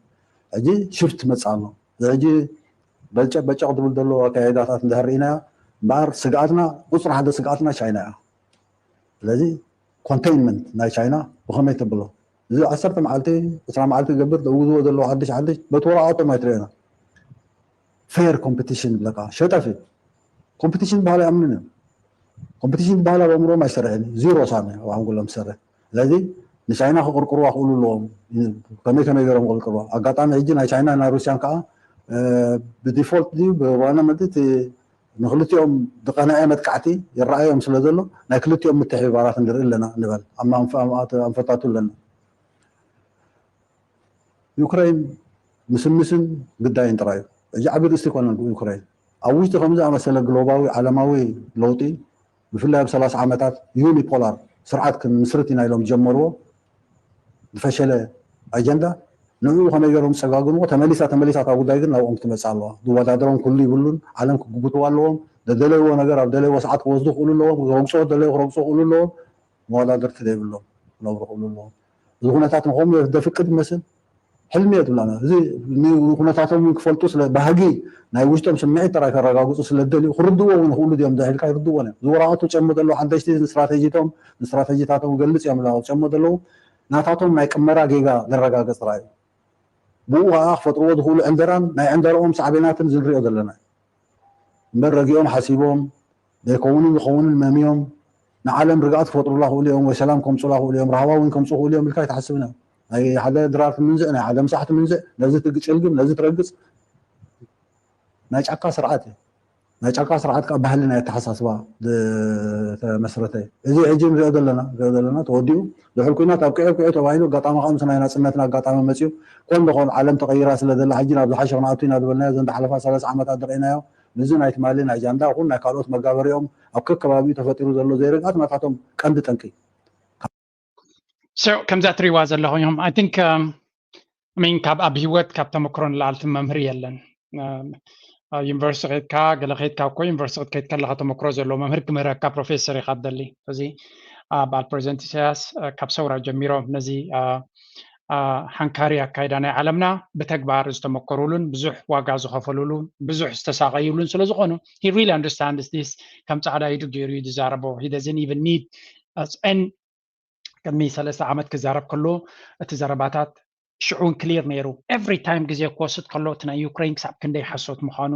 ሕጂ ሽፍት መፅእ ኣሎ። እዚ ሕጂ በጨቅ በጨቅ ዝብል ዘሎ ኣካይዳታት እንድሕር ርኢናዮ እምበኣር ስግኣትና ቁፅሪ ሓደ ስግኣትና ቻይና እያ። ስለዚ ኮንቴይንመንት ናይ ቻይና ብኸመይ ተብሎ እዚ ዓሰርተ መዓልቲ ዕስራ መዓልቲ ገብር ዘውዝዎ ዘለዉ ሓድሽ ሓድሽ በቲ ወረቃቶም ኣይትርእዮና። ፌር ኮምፒቲሽን ብለካ ሸጠፊ ኮምፒቲሽን ዝበሃል ኣይኣምንን እዮም። ኮምፒቲሽን ዝበሃል ኣብ ኣእምሮም ኣይሰርሕን እዩ። ዚሮ ሳሚ ኣብ ሓንጎሎም ዝሰርሕ። ስለዚ ንቻይና ክቕርቅርዋ ክእሉ ኣለዎም። ከመይ ከመይ ገይሮም ክቕርቅርዋ? ኣጋጣሚ ሕጂ ናይ ቻይና ናይ ሩስያን ከዓ ብዲፎልት ድዩ ብዋናነት እቲ ንክልቲኦም ዝቐንዐ መጥቃዕቲ ይረኣዮም ስለ ዘሎ ናይ ክልቲኦም ምትሕብባራት ንርኢ ኣለና ንበል። ኣብ ኣንፈታቱ ኣለና። ዩክሬን ምስምስን ግዳይን ጥራይ እዩ። ሕጂ ዓቢ ርእስቲ ይኮነን ዩክሬን ኣብ ውሽጢ ከምዚ ኣመሰለ ግሎባዊ ዓለማዊ ለውጢ ብፍላይ ኣብ ሰላሳ ዓመታት ዩኒፖላር ስርዓት ክንምስርት ኢና ኢሎም ዝጀመርዎ ዝፈሸለ ኣጀንዳ ንዕኡ ከመይ ገይሮም ዝፀጋግንዎ ተመሊሳ ተመሊሳ እታ ጉዳይ ግን ናብኦም ክትመፅእ ኣለዋ። ዝወዳደሮም ኩሉ ይብሉን ዓለም ክግብትዋ ኣለዎም። ዘደለይዎ ነገር ኣብ ደለይዎ ሰዓት ክወስዱ ክእሉ ኣለዎም። ክረግፅዎ ዘለዩ ክረግፁ ክእሉ ኣለዎም። መወዳደርቲ ዘይብሎም ክነብሩ ክእሉ ኣለዎም። እዚ ኩነታት ንኸምኡ ዘፍቅድ ይመስል ሕልሚ እየ ትብላና። እዚ ኩነታቶም እውን ክፈልጡ ስለ ባህጊ ናይ ውሽጦም ስምዒት ጥራይ ከረጋግፁ ስለ ዝደልዩ ክርድዎ እውን ክእሉ ድዮም ዳሂልካ ይርድዎን እዮም። ዝወራቐቱ ጨሞ ዘለዉ ሓደሽቲ ንስትራቴጂቶም ንስትራቴጂታቶም ገልፅ እዮም ላ ጨሞ ዘለዉ ናታቶም ናይ ቅመራ ጌጋ ዘረጋገፅ ጥራይ እዩ። ብኡ ከዓ ክፈጥርዎ ዝኽእሉ ዕንደራን ናይ ዕንደራኦም ሳዕቤናትን ዝንሪኦ ዘለና እዩ። እምበር ረጊኦም ሓሲቦም ዘይከውንን ዝኸውንን መምዮም ንዓለም ርግኣት ክፈጥሩላ ክእሉ እዮም ወይ ሰላም ከምፁላ ክእሉ እዮም ራህዋ እውን ከምፁ ክእሉ እዮም ኢልካ ኣይትሓስብን እዮም። ናይ ሓደ ድራር ትምንዝዕ ናይ ሓደ ምሳሕ ትምንዝዕ ነዚ ትግጭልግም ነዚ ትረግፅ ናይ ጫካ ስርዓት እዩ። ናይ ጫካ ስርዓት ከዓ ባህሊ ናይ ኣተሓሳስባ ዝተመስረተ እዩ። እዚ ሕጂ ንሪኦ ዘለና ንሪኦ ዘለና ተወዲኡ ድሕር ኩናት ኣብ ቅዑ ቅዑ ተባሂሉ ኣጋጣሚ ከዓ ምስ ናይ ናፅነትን ኣጋጣሚ መፅኡ ኮን ዶ ኮን ዓለም ተቐይራ ስለ ዘላ ሕጂ ናብ ዝሓሸ ክንኣቱ ኢና ዝበልናዮ ዘን ዝሓለፋ ሰላሳ ዓመታት ዝረእናዮ ንዚ ናይ ትማሊ ናይ ጃንዳ ይኹን ናይ ካልኦት መጋበሪኦም ኣብ ከከባቢኡ ተፈጢሩ ዘሎ ዘይርግኣት ናታቶም ቀንዲ ጠንቂ። ከምዛ ትሪዋ ዘለኹም ኢኹም I think ሚን ካብ ኣብ ሂወት ካብ ተመክሮ ንላዕሊ መምህር የለን። ዩኒቨርሲቲ ከድካ ገለ ከድካ እኮ ዩኒቨርሲቲ ክትከይድ ከለካ ተመክሮ ዘለዎ መምህር ክምህረካ ፕሮፌሰር ኢካ ትደሊ። እዚ በዓል ፕሬዚደንት ኢሳያስ ካብ ሰውራ ጀሚሮም ነዚ ሓንካሪ ኣካይዳ ናይ ዓለምና ብተግባር ዝተመከሩሉን ብዙሕ ዋጋ ዝኸፈሉሉ ብዙሕ ዝተሳቀዩሉን ስለዝኾኑ he really understands this ከም ፃዕዳ ኢዱ ገይሩ እዩ ዝዛረቦ he doesn't even need ቅድሚ ሰለስተ ዓመት ክዛረብ ከሎ እቲ ዘረባታት ሽዑን ክሊር ነይሩ every time ግዜ ክወስድ ከሎ እቲ ናይ ዩክሬን ክሳብ ክንደይ ሓሶት ምዃኑ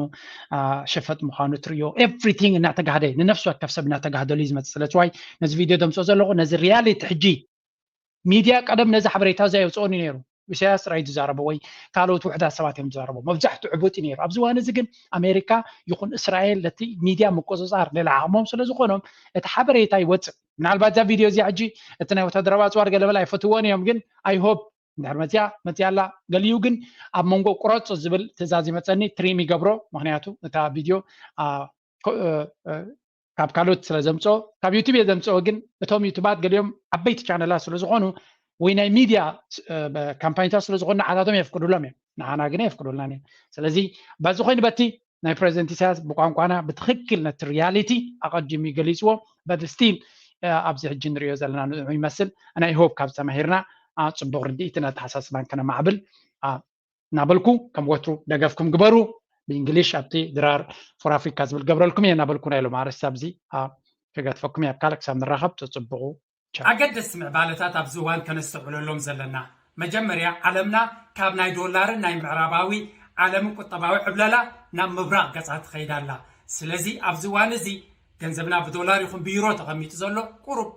ሸፈጥ ምዃኑ ትርእዮ everything እናተጋህደ ንነፍሲ ወከፍ ሰብ እናተጋህደሉ እዩ ዝመፅእ ስለዚ ዋይ ነዚ ቪድዮ ደምፅኦ ዘለኹ ነዚ ሪያሊቲ ሕጂ ሚድያ ቀደም ነዚ ሓበሬታ እዚ ኣየውፅኦን እዩ ነይሩ ኢሳያስ ጥራይ ዝዛረቦ ወይ ካልኦት ውሕዳት ሰባት እዮም ዝዛረቦ መብዛሕትኡ ዕቡጥ እዩ ነይሩ ኣብዚ ዋን እዚ ግን ኣሜሪካ ይኹን እስራኤል ነቲ ሚድያ ምቁፅፃር ሌላ ዓቕሞም ስለ ዝኾኖም እቲ ሓበሬታ ይወፅእ ምናልባት እዛ ቪድዮ እዚኣ ሕጂ እቲ ናይ ወታደራዊ ኣፅዋር ገለበል ኣይፈትዎን እዮም ግን I hope እንድሕር መፅያ መፅያ ኣላ ገሊኡ ግን ኣብ መንጎ ቁረፁ ዝብል ትእዛዝ ይመፀኒ ትሪም ይገብሮ ምክንያቱ እታ ቪድዮ ካብ ካልኦት ስለ ዘምፅኦ ካብ ዩቱብ እየ ዘምፅኦ ግን እቶም ዩቱባት ገሊኦም ዓበይቲ ቻነላት ስለ ዝኾኑ ወይ ናይ ሚድያ ካምፓኒታት ስለ ዝኾኑ ንዓታቶም የፍቅዱሎም እዮም ንዓና ግን የፍቅዱልናን እዮም ስለዚ በዚ ኮይኑ በቲ ናይ ፕሬዚደንት ኢሳያስ ብቋንቋና ብትኽክል ነቲ ሪያሊቲ ኣቐዲሙ ይገሊፅዎ but still ኣብዚ ሕጂ ንሪኦ ዘለና ንዑ ይመስል ናይ ሆፕ ካብ ተማሂርና ፅቡቕ ርድኢትን ኣተሓሳስባን ከነማዕብል እናበልኩ ከም ወትሩ ደገፍኩም ግበሩ ብእንግሊሽ ኣብቲ ድራር for Africa ዝብል ገብረልኩም እየ እናበልኩ ናይ ሎም ኣርእስቲ ኣብዚ ክገድፈኩም እየ ኣብ ካልእ ክሳብ ንራኸብ ተፅብቑ ኣገደስቲ ምዕባለታት ኣብዚ እዋን ከነስተውዕለሎም ዘለና መጀመርያ ዓለምና ካብ ናይ ዶላርን ናይ ምዕራባዊ ዓለምን ቁጠባዊ ዕብለላ ናብ ምብራቕ ገፃ ትኸይድ ኣላ ስለዚ ኣብዚ እዋን እዚ ገንዘብና ብዶላር ይኹን ብዩሮ ተቐሚጡ ዘሎ ቁሩብ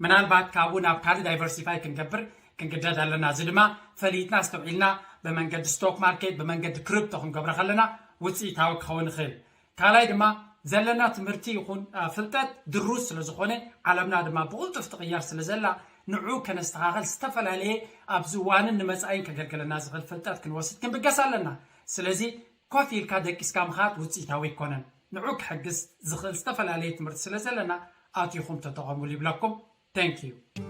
ምናልባት ካብኡ ናብ ካልእ diversify ክንገብር ክንግደድ ኣለና። እዚ ድማ ፈሊጥና ኣስተውዒልና ብመንገዲ ስቶክ ማርኬት፣ ብመንገዲ ክሪፕቶ ክንገብሮ ከለና ውፅኢታዊ ክኸውን ይኽእል። ካልኣይ ድማ ዘለና ትምህርቲ ይኹን ፍልጠት ድሩት ስለ ዝኾነ፣ ዓለምና ድማ ብቕልጡፍ ትቕየር ስለ ዘላ፣ ንዑ ከነስተኻኸል ዝተፈላለየ ኣብዚ እዋንን ንመፃኢን ከገልግለና ዝኽእል ፍልጠት ክንወስድ ክንብገስ ኣለና። ስለዚ ኮፍ ኢልካ ደቂስካ ምኻድ ውፅኢታዊ ኣይኮነን። ንዑ ክሕግዝ ዝኽእል ዝተፈላለየ ትምህርቲ ስለ ዘለና ኣቲኹም ተጠቐሙሉ ይብለኩም። Thank you።